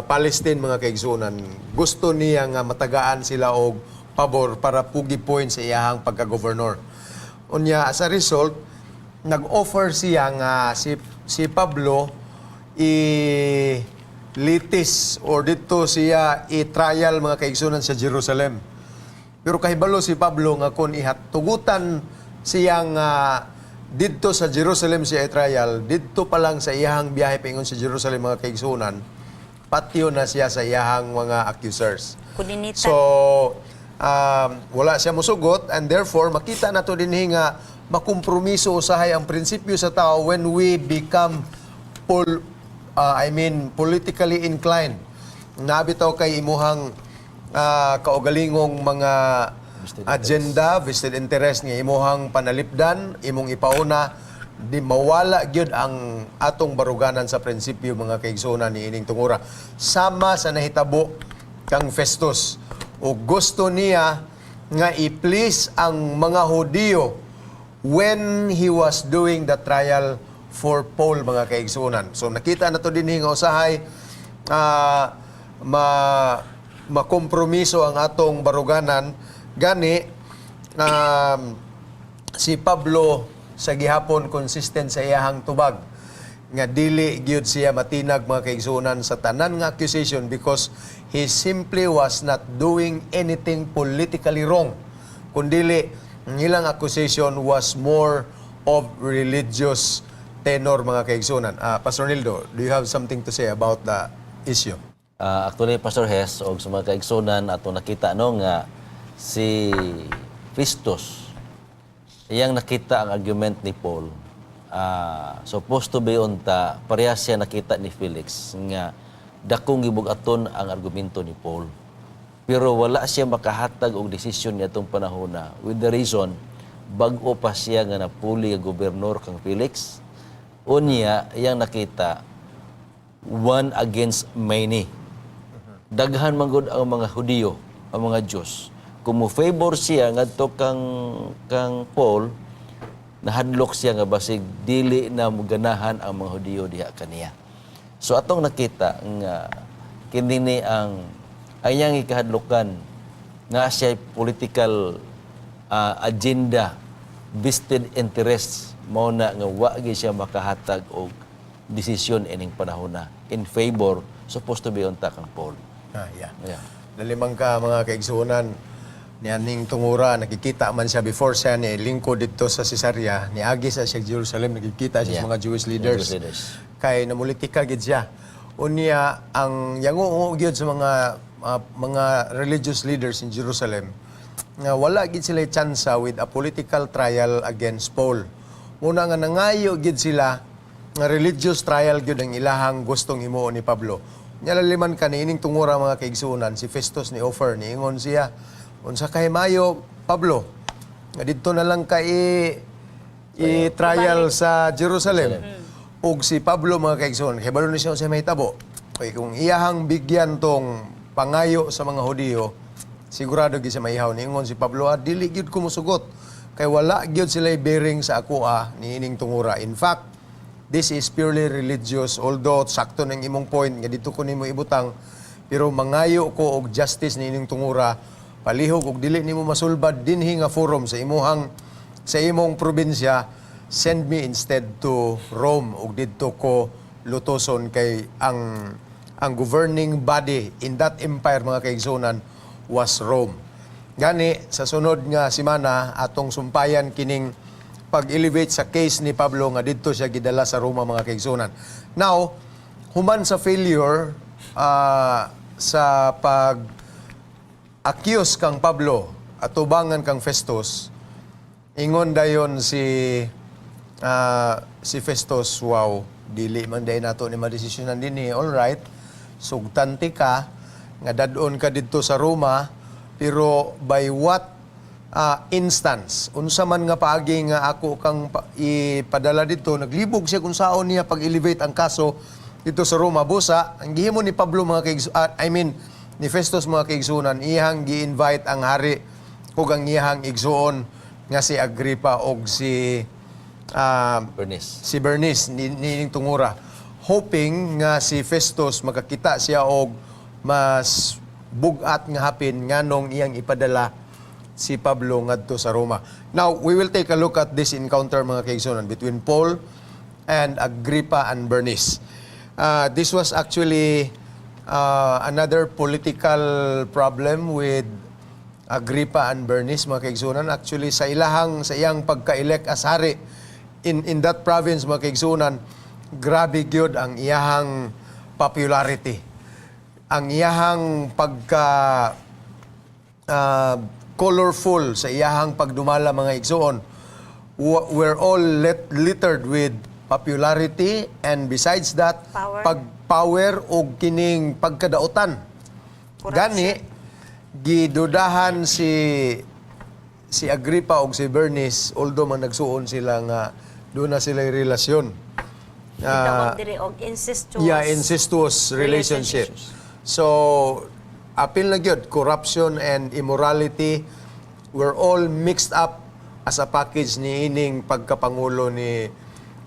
Palestine, mga kaigsuonan, gusto niya nga matagaan sila og pabor para pugi point sa iyahang pagka-governor. Unya, as a result, nag-offer siya nga si Pablo i litis or dito siya i-trial, mga kaigsunan, sa Jerusalem. Pero kahibalo si Pablo nga kung ihatugutan siya nga didto sa Jerusalem siya i-trial, didto pa lang sa iyahang biyahe paingon sa Jerusalem, mga kaigsunan, patyo na siya sa iyahang mga accusers. Kuninita. So, wala siya musugot and therefore makita nato dinhi nga makompromiso usahay ang prinsipyo sa tao when we become I mean, politically inclined. Naa bitaw kay imuhang kaugalingong mga Vested agenda, vested interest nga imuhang panalipdan, imong ipauna, di mawala gyud ang atong baruganan sa prinsipyo, mga kaigsuonan, ni ining tungura. Sama sa nahitabo kang Festus. O gusto niya nga i-please ang mga Hudiyo when he was doing the trial for Paul, mga kaigsuonan. So nakita na to dinhi nga usahay ma makompromiso ang atong baruganan. Gani si Pablo sa gihapon consistent sa iyahang tubag nga dili gyud siya matinag, mga kaigsuonan, sa tanan nga accusation because he simply was not doing anything politically wrong, kundili ang ilang accusation was more of religious tenor, mga kaigsuonan. Pastor Nildo, do you have something to say about the issue? Actually, Pastor Hess, og sa mga kaigsunan, ato nakita no nga si Festus iyang nakita ang argument ni Paul. Supposed to be unta parehas siya nakita ni Felix nga dakong gibug-aton ang argumento ni Paul. Pero wala siya makahatag og desisyon niadtong panahona with the reason bag-o pa siya nga napuli nga gobernador kang Felix. Unya, iyang nakita one against many. Daghan man gud ang mga Hudiyo, ang mga Diyos. Kung mo favor siya ngadto kang Paul, nahadlok siya nga basig dili na moganahan ang mga Hudiyo diha kaniya. So atong nakita nga kini ni ang iyang ikahadlokan nga siya political agenda, vested interests, mao na nga wa gyud siya makahatag og desisyon ining panahon na in favor supposed to be unta kang Paul. Ah, yeah. Yeah. Nalimang ka, mga kaigsuonan, nianing tungura, nakikita man siya before siya ni lingkod dito sa Cesarea, niagi sa siya Jerusalem, nakikita siya sa mga Jewish leaders. Jewish leaders. Kay namulitika gid siya. Unya ang yango gyud sa mga religious leaders in Jerusalem nga wala gid sila tsansa with a political trial against Paul. Muna nga nangayo gid sila nga religious trial gyud ang ilahang gustong himuon ni Pablo. Nya laliman ka niining tungura, mga kaigsuonan, si Festus ni offer, niingon siya, "Unsa kay mayo, Pablo, nga didto na lang ka i-trial sa Jerusalem?" Ug si Pablo, mga kaigsuonan, kabalo ni siya unsay mahitabo. Okay, kung iyahang bigyan tong pangayo sa mga Hudiyo, sigurado gyud siya maihaw. Niingon si Pablo, "Ah, dili gyud ko mosugot. Kay wala gyud sila bearing sa ako niining tungura. In fact, this is purely religious, although sakto ng imong point nga dito ko nimo ibutang, pero mangayo ko og justice niining tungura. Palihog og dili nimo masulbad dinhi nga forum sa imong probinsya, send me instead to Rome ug didto ko lutoson," kay ang governing body in that empire, mga kaigsunan, was Rome. Gani sa sunod nga semana atong sumpayan kining pag-elevate sa case ni Pablo nga didto siya gidala sa Roma, mga kaigsunan. Now, human sa failure sa pag accuse kang Pablo atubangan kang Festus, ingon dayon si Festus, "Wow, dili man day nato ni madesisyonan dinhi. All right, sugtanti ka nga dadon ka didto sa Roma, pero by what Instance, unsa man nga paagi nga ako kang ipadala dito, naglibog siya kung saon niya pag-elevate ang kaso dito sa Roma. Busa, ang gihimo ni Pablo, mga I mean ni Festus, mga kaigsunan, iyang gi-invite ang hari ug ang iyang igsuon nga si Agrippa og si Bernice. Si Bernice ni tungura, hoping nga si Festus makakita siya og mas bugat nga hapin nganong iyang ipadala si Pablo ngadto sa Roma. Now, we will take a look at this encounter, mga kaigsunan, between Paul and Agrippa and Bernice. This was actually another political problem with Agrippa and Bernice, mga kaigsunan. Actually, sa iyang pagka-elect as hari in that province, mga kaigsunan, grabe gyud ang iyahang popularity. Ang iyahang pagka colorful sa iyahang pagdumala, mga igsuon. We're all littered with popularity and besides that, Power. Pag power og kining pagkadautan. Corruption. Gani gidudahan si si Agrippa og si Bernice, although man nagsuon sila nga doon na sila relasyon. Gitawag diri og incestuous. Yeah, incestuous relationship. So, apil na gyud, corruption and immorality were all mixed up as a package ni ining pagkapangulo ni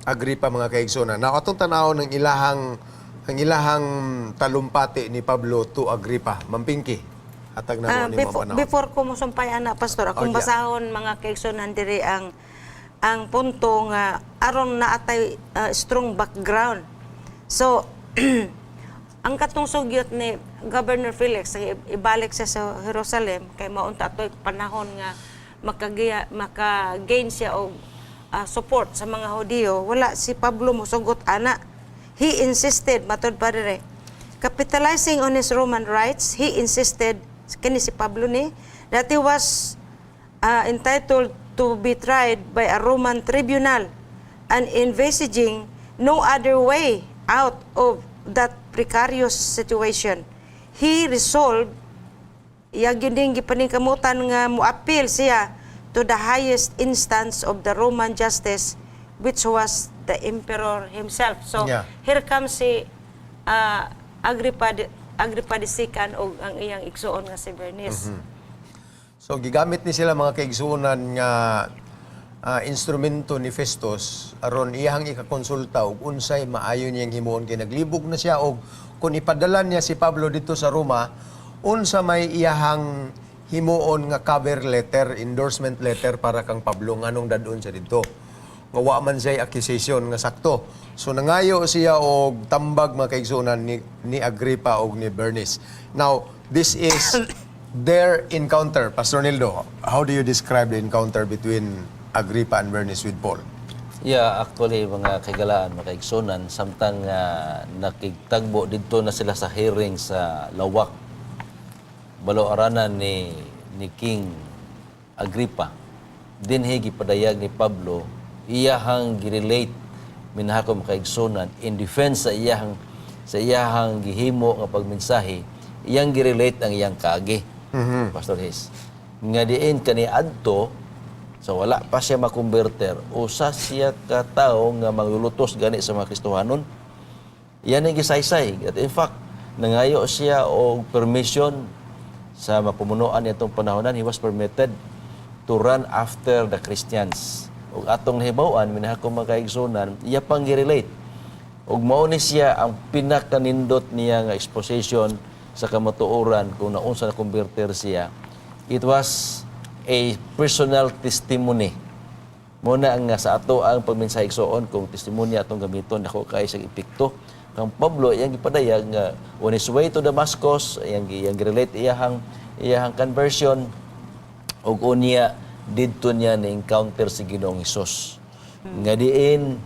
Agrippa, mga kaigsunan. Now, atong tan-awon ang ilahang talumpati ni Pablo to Agrippa. Ma'am Pinky, hatag na mo ni Before, panahon. Before ko mosumpay ana, Pastor, akong Oh, yeah. basahon, mga kaigsunan, diri ang punto nga aron naa tay strong background. So ang katong sugyot ni Governor Felix nga ibalik siya sa Jerusalem kay maunta atoy panahon nga makagiya maka-gain siya og support sa mga Hudiyo, wala si Pablo mosugot ana. He insisted, matod pa dire, capitalizing on his Roman rights, he insisted, kini si Pablo ni, that he was entitled to be tried by a Roman tribunal and envisaging no other way out of that precarious situation. He resolved, iya gyud ding gipaningkamutan nga moapil siya to the highest instance of the Roman justice, which was the emperor himself. So here comes si Agrippa II og ang iyang igsuon nga si Bernice. So gigamit ni sila, mga kaigsuonan, nga instrumento ni Festus aron iyang ikakonsulta og unsay maayo niyang himuon kay naglibog na siya og kung ipadala niya si Pablo dito sa Roma, unsa may iyahang himuon nga cover letter, endorsement letter para kang Pablo, nganong dadon siya didto nga wa man siya accusation nga sakto. So nangayo siya og tambag, mga kaigsuonan, ni Agrippa og ni Bernice. Now, this is their encounter. Pastor Nildo, how do you describe the encounter between Agrippa and Bernice with Paul? Yeah, actually, mga kaigalaan, mga kaigsunan, samtang nakigtagbo didto na sila sa hearing sa lawak balo-aranan ni King Agrippa. Dinhi gipadayag ni Pablo iyahang girelate, minahal ko mga kaigsunan, in defense sa iyahang gihimo nga pagmensahe, iyang girelate ang iyang kaagi. Pastor Hayes. Nga diin kani adto sa wala pa siya makonverter, usa siya ka tawo nga manglulutos gani sa mga Kristohanon. Yan ang gisaysay. At in fact, nangayo siya og permission sa mapumunuan nitong panahonan. He was permitted to run after the Christians. Ug atong nahibaw-an, minahal ko mga kaigsunan, iya pang girelate. Ug mao ni siya ang pinakanindot niya nga exposition sa kamatuoran kung naunsa na converter siya. It was a personal testimony. Mao na ang nga sa ato ang pagmensahe, igsoon, kung testimonya atong gamiton, dako kay sa epekto. Kang Pablo, iyang gipadayag nga on his way to Damascus, iyang girelate iyahang conversion ug unya didto niya na encounter si Ginoong Hesus. Nga diin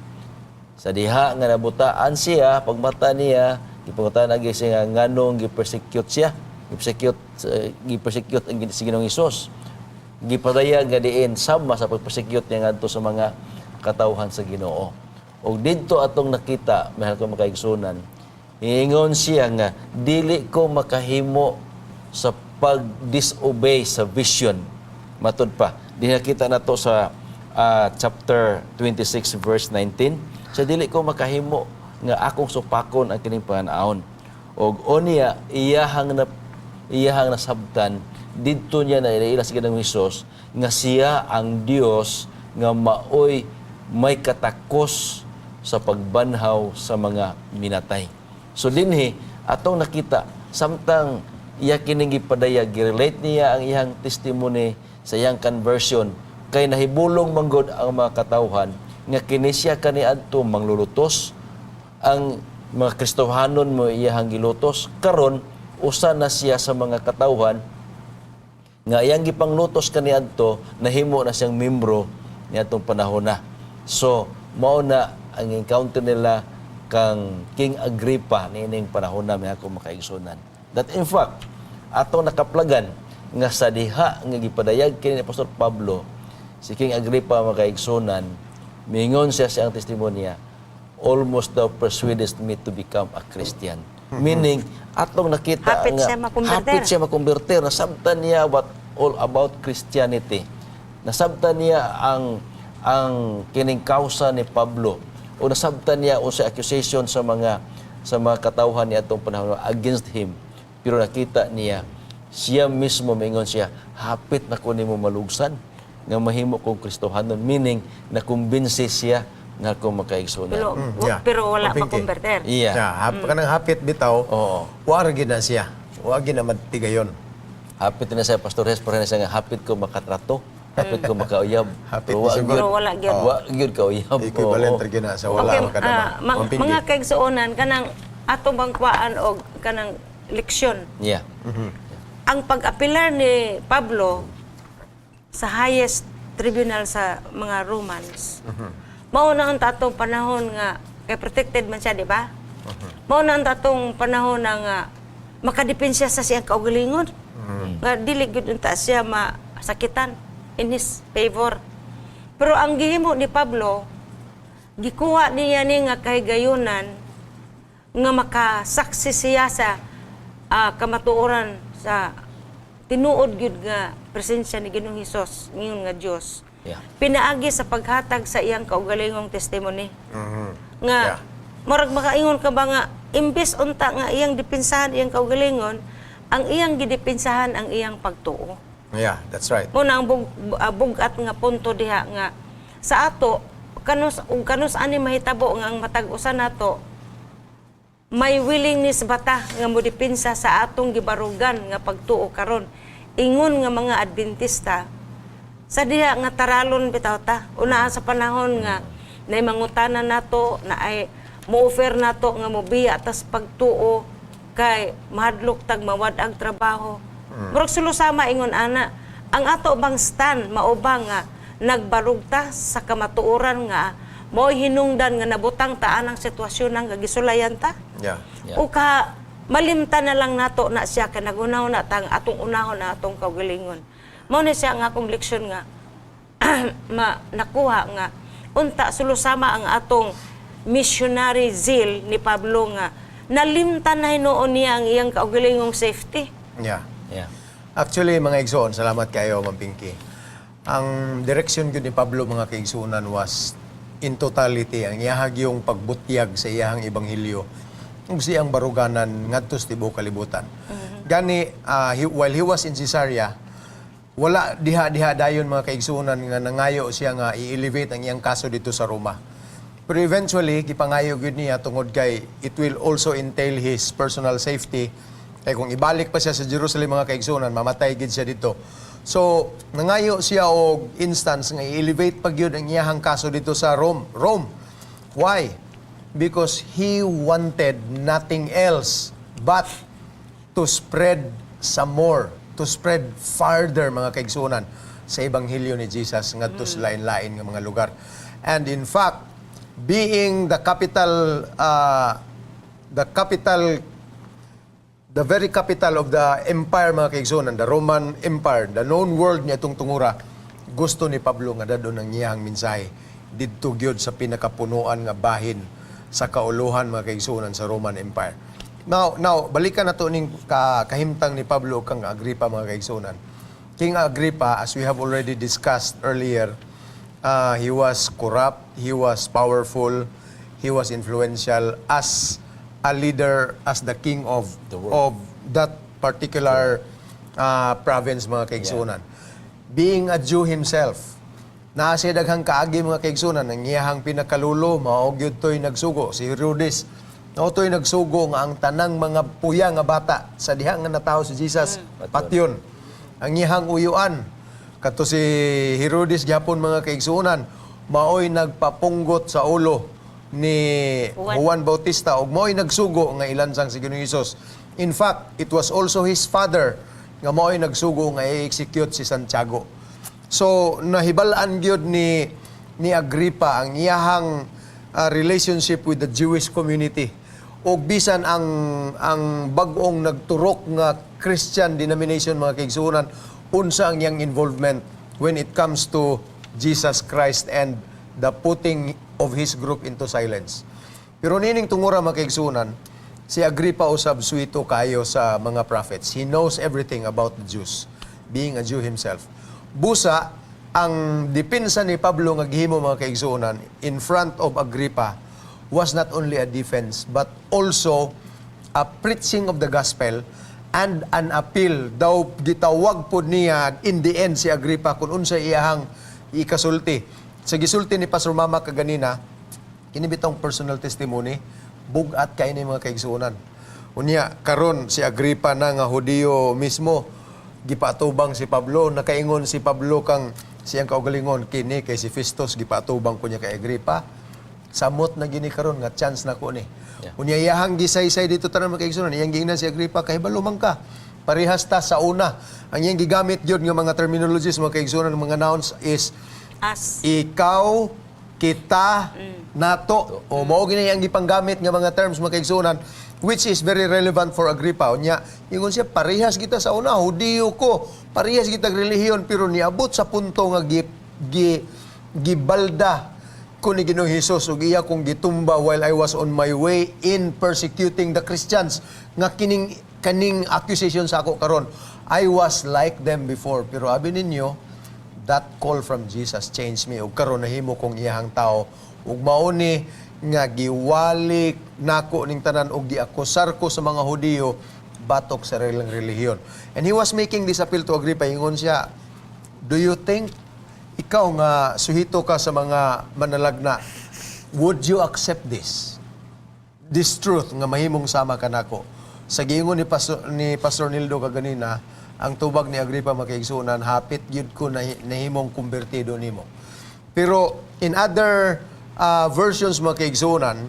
sa diha nga nabutaan siya, pagmata niya, gipangutan agi siya nga nganong gi-persecute siya, gi-persecute ang si Ginoong Hesus. Gipadayag nga diin sama sa pag-persecute niya ngadto sa mga katawhan sa Ginoo. Og didto atong nakita, mahal ko mga kaigsunan, ingon siya nga dili ko makahimo sa pag-disobey sa vision. Matud pa, diha kita na to sa chapter 26 verse 19, sa dili ko makahimo nga akong supakon ang kining pananaon. Og unya iyahang nasabtan didto niya na ilaila sa Ginoong Hesus nga siya ang Dios nga maoy may katakos sa pagbanhaw sa mga minatay. So dinhi atong nakita, samtang iya kining gipadayag, girelate niya ang iyang testimony sa iyang conversion kay nahibulong manggod ang mga katawhan nga kini siya kaniadto manglulutos, ang mga Kristohanon mo iyahang gilutos. Karon usa na siya sa mga katawhan nga iyang gipanglutos kaniadto, nahimo na siyang membro niadtong panahon na. So mao na ang encounter nila kang King Agrippa niining panahon na, may ako makaigsunan. That in fact, atong nakaplagan nga sa diha nga gipadayag kini ni Apostol Pablo, si King Agrippa, makaigsunan, mingon siya sa iyang testimonya, "Almost thou persuadest me to become a Christian." Meaning, atong nakita Hapit nga siya makumberter. Hapit siya makumberter. Nasabtan niya what all about Christianity. Nasabtan niya ang kining kausa ni Pablo. O nasabtan niya unsa accusation sa mga katawhan niya atong panahon against him. Pero nakita niya, siya mismo mingon siya, "Hapit na ko nimo malugsan nga mahimo kong Kristohanon." Meaning, nakumbinsi siya nga ako, makaigsunan. Pero, pero wala Mapingki. makumberter. Iya. Yeah, kanang hapit bitaw. Oo. Wa ra gid na siya. Wa gid na madtigayon. Hapit na siya, Pastor Hes, pareha na siya nga hapit ko makatrato, hapit ko makauyab. Hapit Pero wa ni siguro. Pero wala gyud. Wa gyud kauyab. Equivalent Oo. ra gyud na sa wala makadama. Mampinggi. Mga kaigsuonan, kanang ato bang kuhaan og kanang leksyon. Ang pag-apilar ni Pablo sa highest tribunal sa mga Romans, mao na ang atong panahon nga kay protected man siya, di ba? Mao na ang atong panahon na nga makadepensa sa siyang kaugalingon. Nga dili gyud unta siya masakitan in his favor. Pero ang gihimo ni Pablo, gikuha niya ni nga kahigayunan nga makasaksi siya sa kamatuoran sa tinuod gyud nga presensya ni Ginoong Hesus, ngayon nga Dios. Pinaagi sa paghatag sa iyang kaugalingong testimony. Nga murag makaingon ka ba nga imbes unta nga iyang depensahan iyang kaugalingon, ang iyang gidepensahan ang iyang pagtuo. Yeah, that's right. Mo na ang bugat nga punto diha nga sa ato kanus ug kanus ani mahitabo nga ang matag usa nato may willingness bata nga modepensa sa atong gibarugan nga pagtuo karon ingon nga mga Adventista, sa diha nga taralon bitaw ta una sa panahon nga nay mangutana nato na ay mo-offer nato nga mobiya tas pagtuo kay mahadlok tag mawad-ag trabaho. Murag sulusama ingon ana, ang ato bang stand mao ba nga nagbarug ta sa kamatuoran nga mo'y hinungdan nga nabutang ta anang sitwasyon nga gisulayan ta? O ka malimtan na lang nato na siya kay nagunaw na tang atong unahon na atong kaugalingon. Mao ni siya nga akong leksyon nga ma nakuha nga unta sulusama ang atong missionary zeal ni Pablo nga nalimtan na hinuon niya ang iyang kaugalingong safety. Actually, mga igsoon, salamat kayo, Ma'am Pinky. Ang direction gyud ni Pablo, mga kaigsuonan, was in totality ang iyahag yung pagbutyag sa iyahang ebanghelyo ug siyang baruganan ngadto sa tibuok kalibutan. Gani while he was in Caesarea, wala diha-diha dayon, mga kaigsuonan, nga nangayo siya nga i-elevate ang iyang kaso dito sa Roma. Pero eventually, gipangayo gyud niya tungod kay it will also entail his personal safety. Kay kung ibalik pa siya sa Jerusalem, mga kaigsuonan, mamatay gid siya dito. So, nangayo siya og instance nga i-elevate pa gyud ang iyahang kaso dito sa Rome. Rome. Why? Because he wanted nothing else but to spread some more, to spread farther, mga kaigsunan, sa ebanghelyo ni Jesus ngadto sa lain-lain nga mga lugar. And in fact, being the capital, the very capital of the empire, mga kaigsunan, the Roman Empire, the known world niya itong tungura, gusto ni Pablo nga dadon ang iyang mensahe didto gyud sa pinakapunuan nga bahin sa kauluhan, mga kaigsunan, sa Roman Empire. Now, balikan na to ning kahimtang ni Pablo kang Agripa, mga kaigsunan. King Agrippa, as we have already discussed earlier, he was corrupt, he was powerful, he was influential as a leader, as the king of The world. Of that particular province, mga kaigsunan. Being a Jew himself, naa siya daghang kaagi, mga kaigsunan. Ang iyahang pinakalulo mao gyud to'y nagsugo, si Herodes. Mao to'y nagsugo nga ang tanang mga puya nga bata sa diha nga natawo si Jesus patyon. Ang iyahang uyuan kato si Herodes gyapon, mga kaigsunan, maoy nagpapunggot sa ulo ni Juan. Juan Bautista ug maoy nagsugo nga ilansang si Ginoong Hesus. In fact, it was also his father nga maoy nagsugo nga i-execute si Santiago. So nahibal-an gyud ni Agrippa ang iyahang relationship with the Jewish community. Og bisan ang bag-ong nagturok nga Christian denomination, mga kaigsuonan, unsa ang iyang involvement when it comes to Jesus Christ and the putting of his group into silence. Pero nining tungura, mga kaigsuonan, si Agrippa usab suhito kayo sa mga prophets. He knows everything about the Jews, being a Jew himself. Busa, ang depensa ni Pablo nga gihimo, mga kaigsuonan, in front of Agrippa was not only a defense but also a preaching of the gospel and an appeal. Daw gitawag pod niya in the end si Agrippa kung unsa iyahang ikasulti. Sa gisulti ni Pastor Mama kaganina, kini bitong personal testimony, bugat kay ni, mga kaigsuonan. Unya karon si Agrippa na nga Hudiyo mismo gipaatubang si Pablo, nakaingon si Pablo kang siyang kaugalingon, "Kini kay si Festus gipaatubang ko niya kay Agrippa. Samot na gini karon nga chance na ko ni." Unya iyahang gisaysay dito tanan, mga kaigsuonan, iyang giingnan si Agrippa, "Kahibalo man ka. Parehas ta sa una." Ang iyang gigamit gyud nga mga terminologies, mga kaigsuonan, mga nouns is As. Ikaw, kita, nato. O mao gini ang gipanggamit nga mga terms, mga kaigsuonan, which is very relevant for Agrippa. Unya, ingon siya, "Parehas kita sa una, Hudiyo ko, parehas kita relihiyon, pero niabot sa punto nga gibalda ko ni Ginoong Hesus ug iya kong gitumba while I was on my way in persecuting the Christians nga kining kaning accusation sa ako karon. I was like them before, pero abi ninyo, that call from Jesus changed me ug karon nahimo kong iyahang tao ug mao ni nga giwali nako ning tanan ug giakusar ko sa mga Hudiyo batok sa ilang relihiyon." And he was making this appeal to Agrippa. Ingon siya, "Do you think, ikaw nga suhito ka sa mga manalagna, would you accept this truth nga mahimong sama kanako?" Sa giingon ni Pastor Nildo kaganina, ang tubag ni Agrippa, mga kaigsuonan, "Hapit gyud ko na nahimong kumbertido nimo." Pero in other versions, mga kaigsuonan,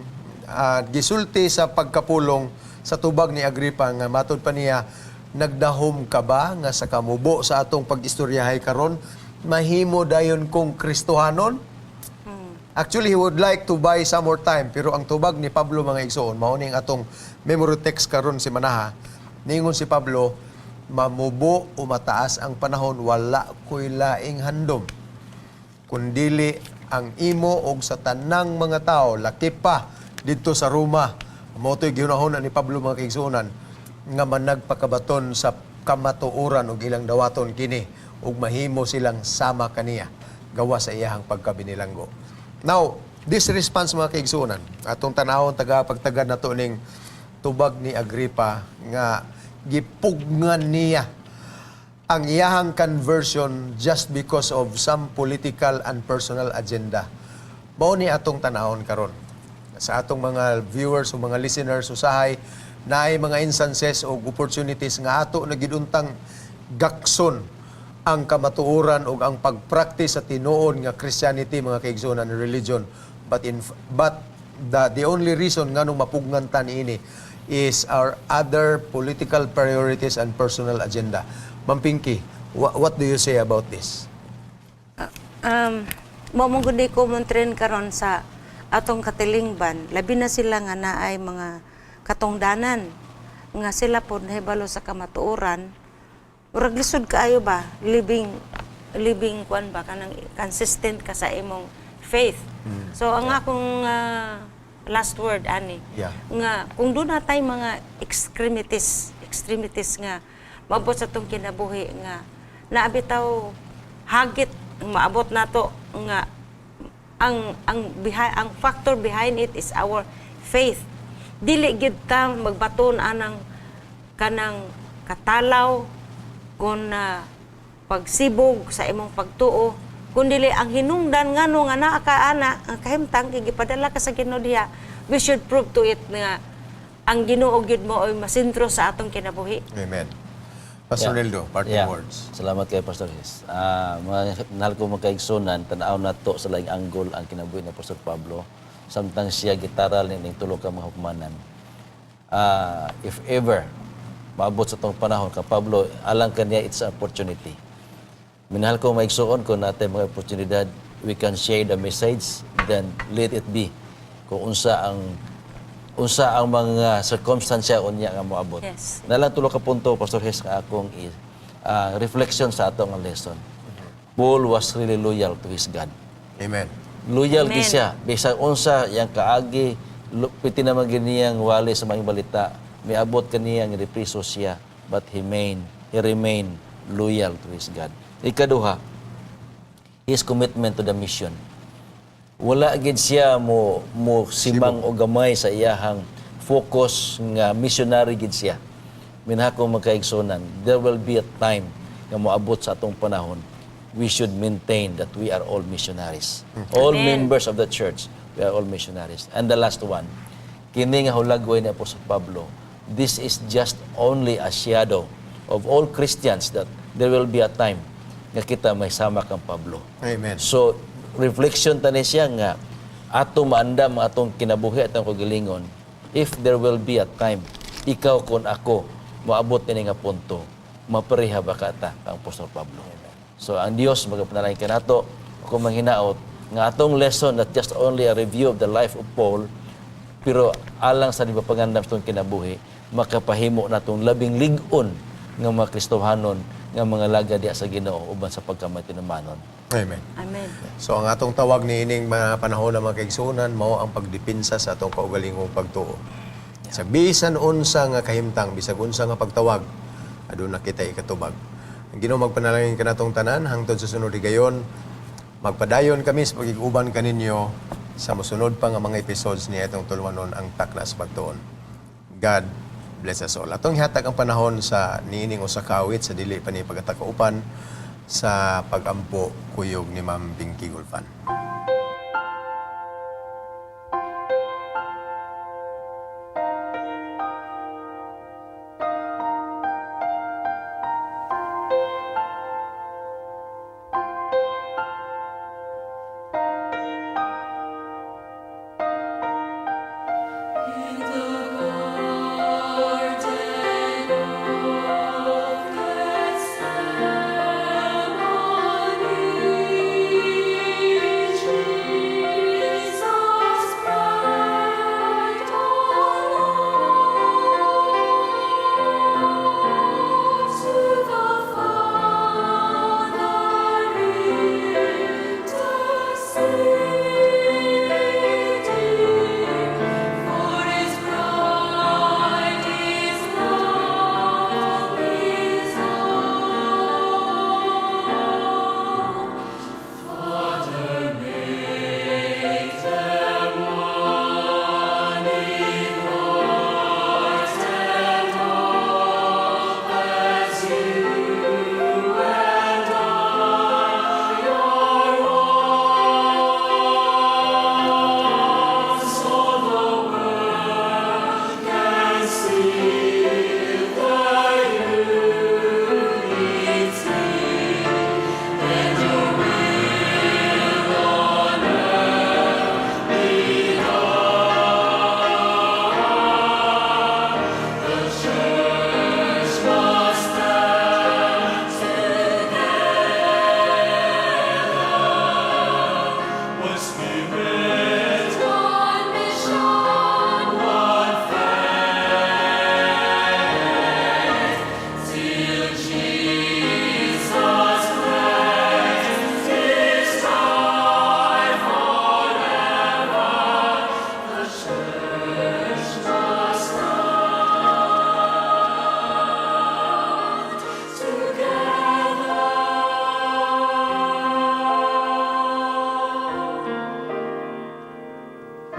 gisulti sa pagkapulong sa tubag ni Agrippa nga matod pa niya, "Nagdahom ka ba nga sa kamubo sa atong pag-istoryahay karon mahimo dayon kong Kristohanon?" Actually, he would like to buy some more time, pero ang tubag ni Pablo, mga igsoon, mao ning atong memory text karon si Manaha. Ningon si Pablo, "Mamubo o mataas ang panahon, wala ko'y laing handom kundili ang imo og sa tanang mga tao lakip pa didto sa Roma." Mao to'y gihunahuna ni Pablo, mga kaigsuonan, nga managpakabaton sa kamatuoran og ilang dawaton kini ug mahimo silang sama kaniya gawa sa iyahang pagkabinilanggo. Now, this response, mga kaigsuonan, atong tanawon taga pagtagad nato ning tubag ni Agrippa nga gipugngan niya ang iyahang conversion just because of some political and personal agenda. Mao ni atong tanawon karon. Sa atong mga viewers o mga listeners, usahay naay mga instances o opportunities nga ato na gyud untang gakson ang kamatuoran o ang pagpractice sa tinuod nga Christianity, mga kaigsuonan, religion, but the only reason nganong mapugnan ta niini is our other political priorities and personal agenda. Ma'am Pinky, what do you say about this? Mao man gud common trend karon sa atong katilingban, labi na sila nga naay mga katungdanan nga sila po nahibalo sa kamatuoran. Murag lisod kaayo ba living living kuan ba, kanang consistent ka sa imong faith. So ang akong last word ani nga kung doon natay mga extremities extremities nga maabot sa atong kinabuhi nga Naa bitaw hagit ang maabot nato nga ang factor behind it is our faith. Dili gid ta magbaton anang kanang katalaw kon pagsibog sa imong pagtuo, kun dili ang hinungdan ngano nga naa ka ana ang kahimtang kay gipadala ka sa Ginoo diha. We should prove to it nga ang Ginoo gyud mo ay masentro sa atong kinabuhi. Amen. Pastor Nildo, parting words. Salamat kay Pastor Hes. Mga mahal ko mga kaigsunan, tanaw nato sa laing anggol ang kinabuhi ni Pastor Pablo. Samtang siya gitaral ning tulo ka mga hukmanan. If ever maabot sa atong panahon ka Pablo, alang kaniya it's an opportunity. Minahal ko maigsuon kung natay mga oportunidad, we can share the message, then let it be. Kung unsa ang mga circumstansya unya nga moabot. Nalang tulo ka punto, Pastor Hes, nga akong reflection sa atong lesson. Paul was really loyal to his God. Amen. Loyal Amen. gid siya. Bisan unsa yang kaagi, piti naman giniyang wali sa mga balita, miabot kaniyang repriso siya, but he remain loyal to his God. Ikaduha, his commitment to the mission. Wala gid siya mo simang o gamay sa iyahang focus nga missionary gid siya. Minahal kong magkaigsunan, there will be a time nga moabot sa atong panahon, we should maintain that we are all missionaries. All Amen. members of the church, we are all missionaries. And the last one, kini nga hulagway ni Apostol Pablo, this is just only a shadow of all Christians that there will be a time nga kita may sama kang Pablo. Amen. So, reflection tani siya nga ato maandam ang atong kinabuhi, atong kagalingon, if there will be a time ikaw kon ako moabot ini nga punto, mapareha ba ka ta kang Apostol Pablo? So ang Dios magapanalangin kanato. Ako manghinaot nga atong lesson not just only a review of the life of Paul, pero alang sa di pangandam sa atong kinabuhi, makapahimo natong labing lig-on nga mga Kristohanon nga mga laga diya sa Ginoo uban sa pagkamatinumanon. Amen. Amen. So ang atong tawag niining mga panahon ng mga kaigsuonan mao ang pagdepensa sa atong kaugalingong pagtuo. Sa bisan unsa nga kahimtang, bisag unsa nga pagtawag, aduna kita ikatubag. Ang Ginoo magpanalangin kanatong tanan hangtod sa sunod higayon. Magpadayon kami sa pagig-uban kaninyo sa mosunod pa nga mga episodes niya itong tulumanon ang takna sa pagtuon. God bless us all. Atong ihatag ang panahon sa niining usa ka awit sa dili pa ni pagatakaupan sa pagampo kuyog ni Ma'am Pinky Gulfan. In the garden of Gethsemane,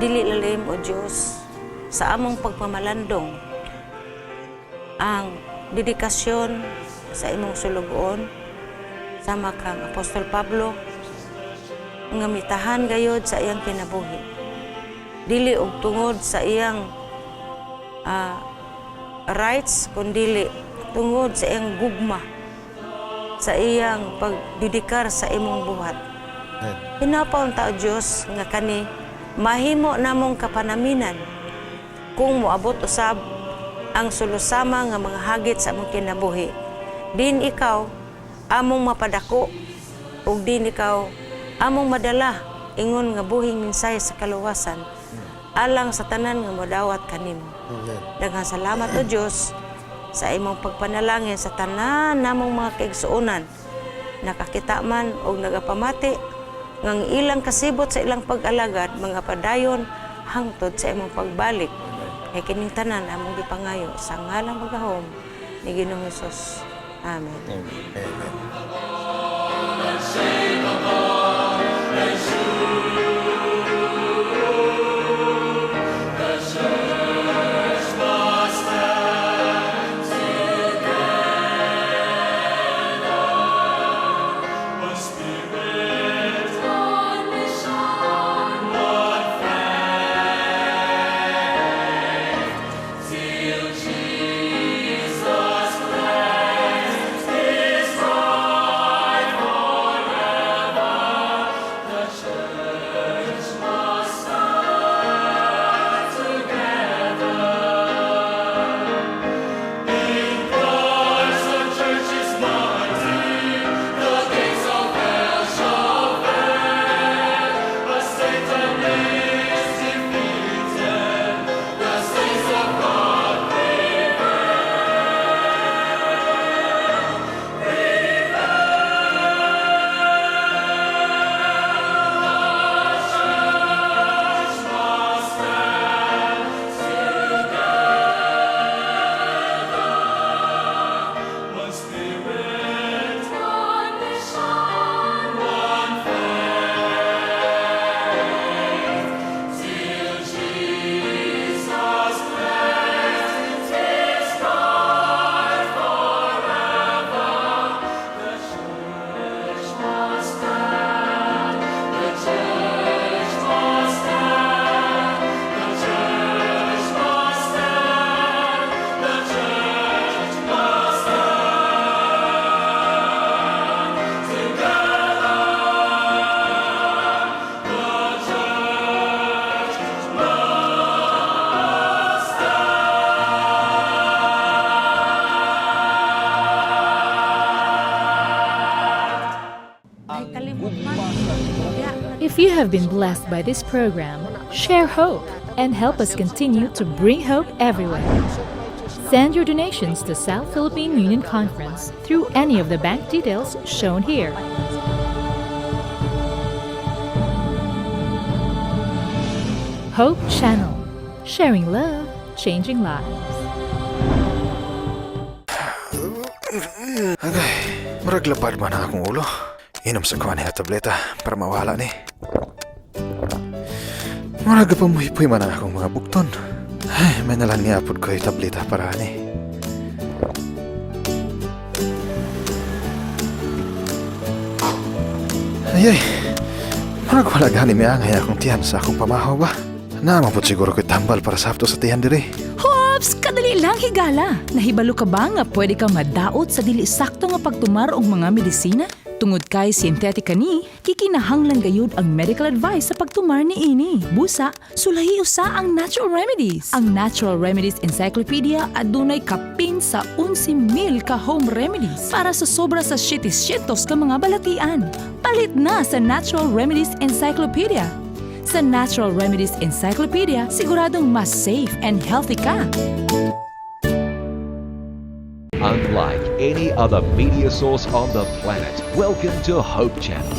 Dili lalim o Diyos sa among pagpamalandong ang dedikasyon sa imong sulugoon sama kang Apostol Pablo nga mitahan gayod sa iyang kinabuhi. Dili og tungod sa iyang rights kundili tungod sa iyang gugma, sa iyang pagdedikar sa imong buhat. Amen. Hinapaon ta, O Dios, nga kani mahimo namong kapanaminan kung moabot usab ang sulusama nga mga hagit sa among kinabuhi. Din ikaw among mapadako ug din ikaw among madala ingon nga buhing mensahe sa kaluwasan alang sa tanan nga modawat kanimo. Amen. Daghang salamat, O Dios, sa imong pagpanalangin sa tanan namong mga kaigsuonan nakakita man og nagapamati ngang ilang kasibot sa ilang pag-alagad mga padayon hangtod sa imong pagbalik. Kay kining tanan among gipangayo sa ngalang magahom ni Ginoong Hesus. Amen. Amen. One mission, one faith, till Jesus claims His bride forever. The church must stand together. In Christ the church is mighty, the gates of hell shall fail. But Satan is defeated, the saints of God prevail. Prevail. The church must stand together. One spirit, one mission, one faith, till Jesus claims His bride forever. The church must stand, the church must stand, the church must stand, the church must stand together. The church must Ay kalimot man. If you have been blessed by this program, share hope and help us continue to bring hope everywhere. Send your donations to South Philippine Union Conference through any of the bank details shown here. Hope Channel, sharing love, changing lives. Agay, murag lapad man ang akong ulo. Inom sa kuan nga tableta para mawala ni. Murag pamuhipoy man ang akong mga bukton. Ay, may nalang niapod ko yung tableta para ani. Ay, ay, murag wala gani miangay akong tiyan sa akong pamahaw ba? Naman po siguro ko'y tambal para sakto sa tiyan diri. Hops! Kadali lang, higala! Nahibalo ka ba nga pwede kang madaot sa dili sakto nga pagtumar og mga medisina? Tungod kay synthetic kani, kikinahanglan gayud ang medical advice sa pagtumar ni ini. Busa, sulahi usa ang natural remedies. Ang Natural Remedies Encyclopedia adunay kapin sa 11,000 ka home remedies para sa sobra sa 700 ka mga balatian. Palit na sa Natural Remedies Encyclopedia. Sa Natural Remedies Encyclopedia, siguradong mas safe and healthy ka. Unlike any other media source on the planet, welcome to Hope Channel.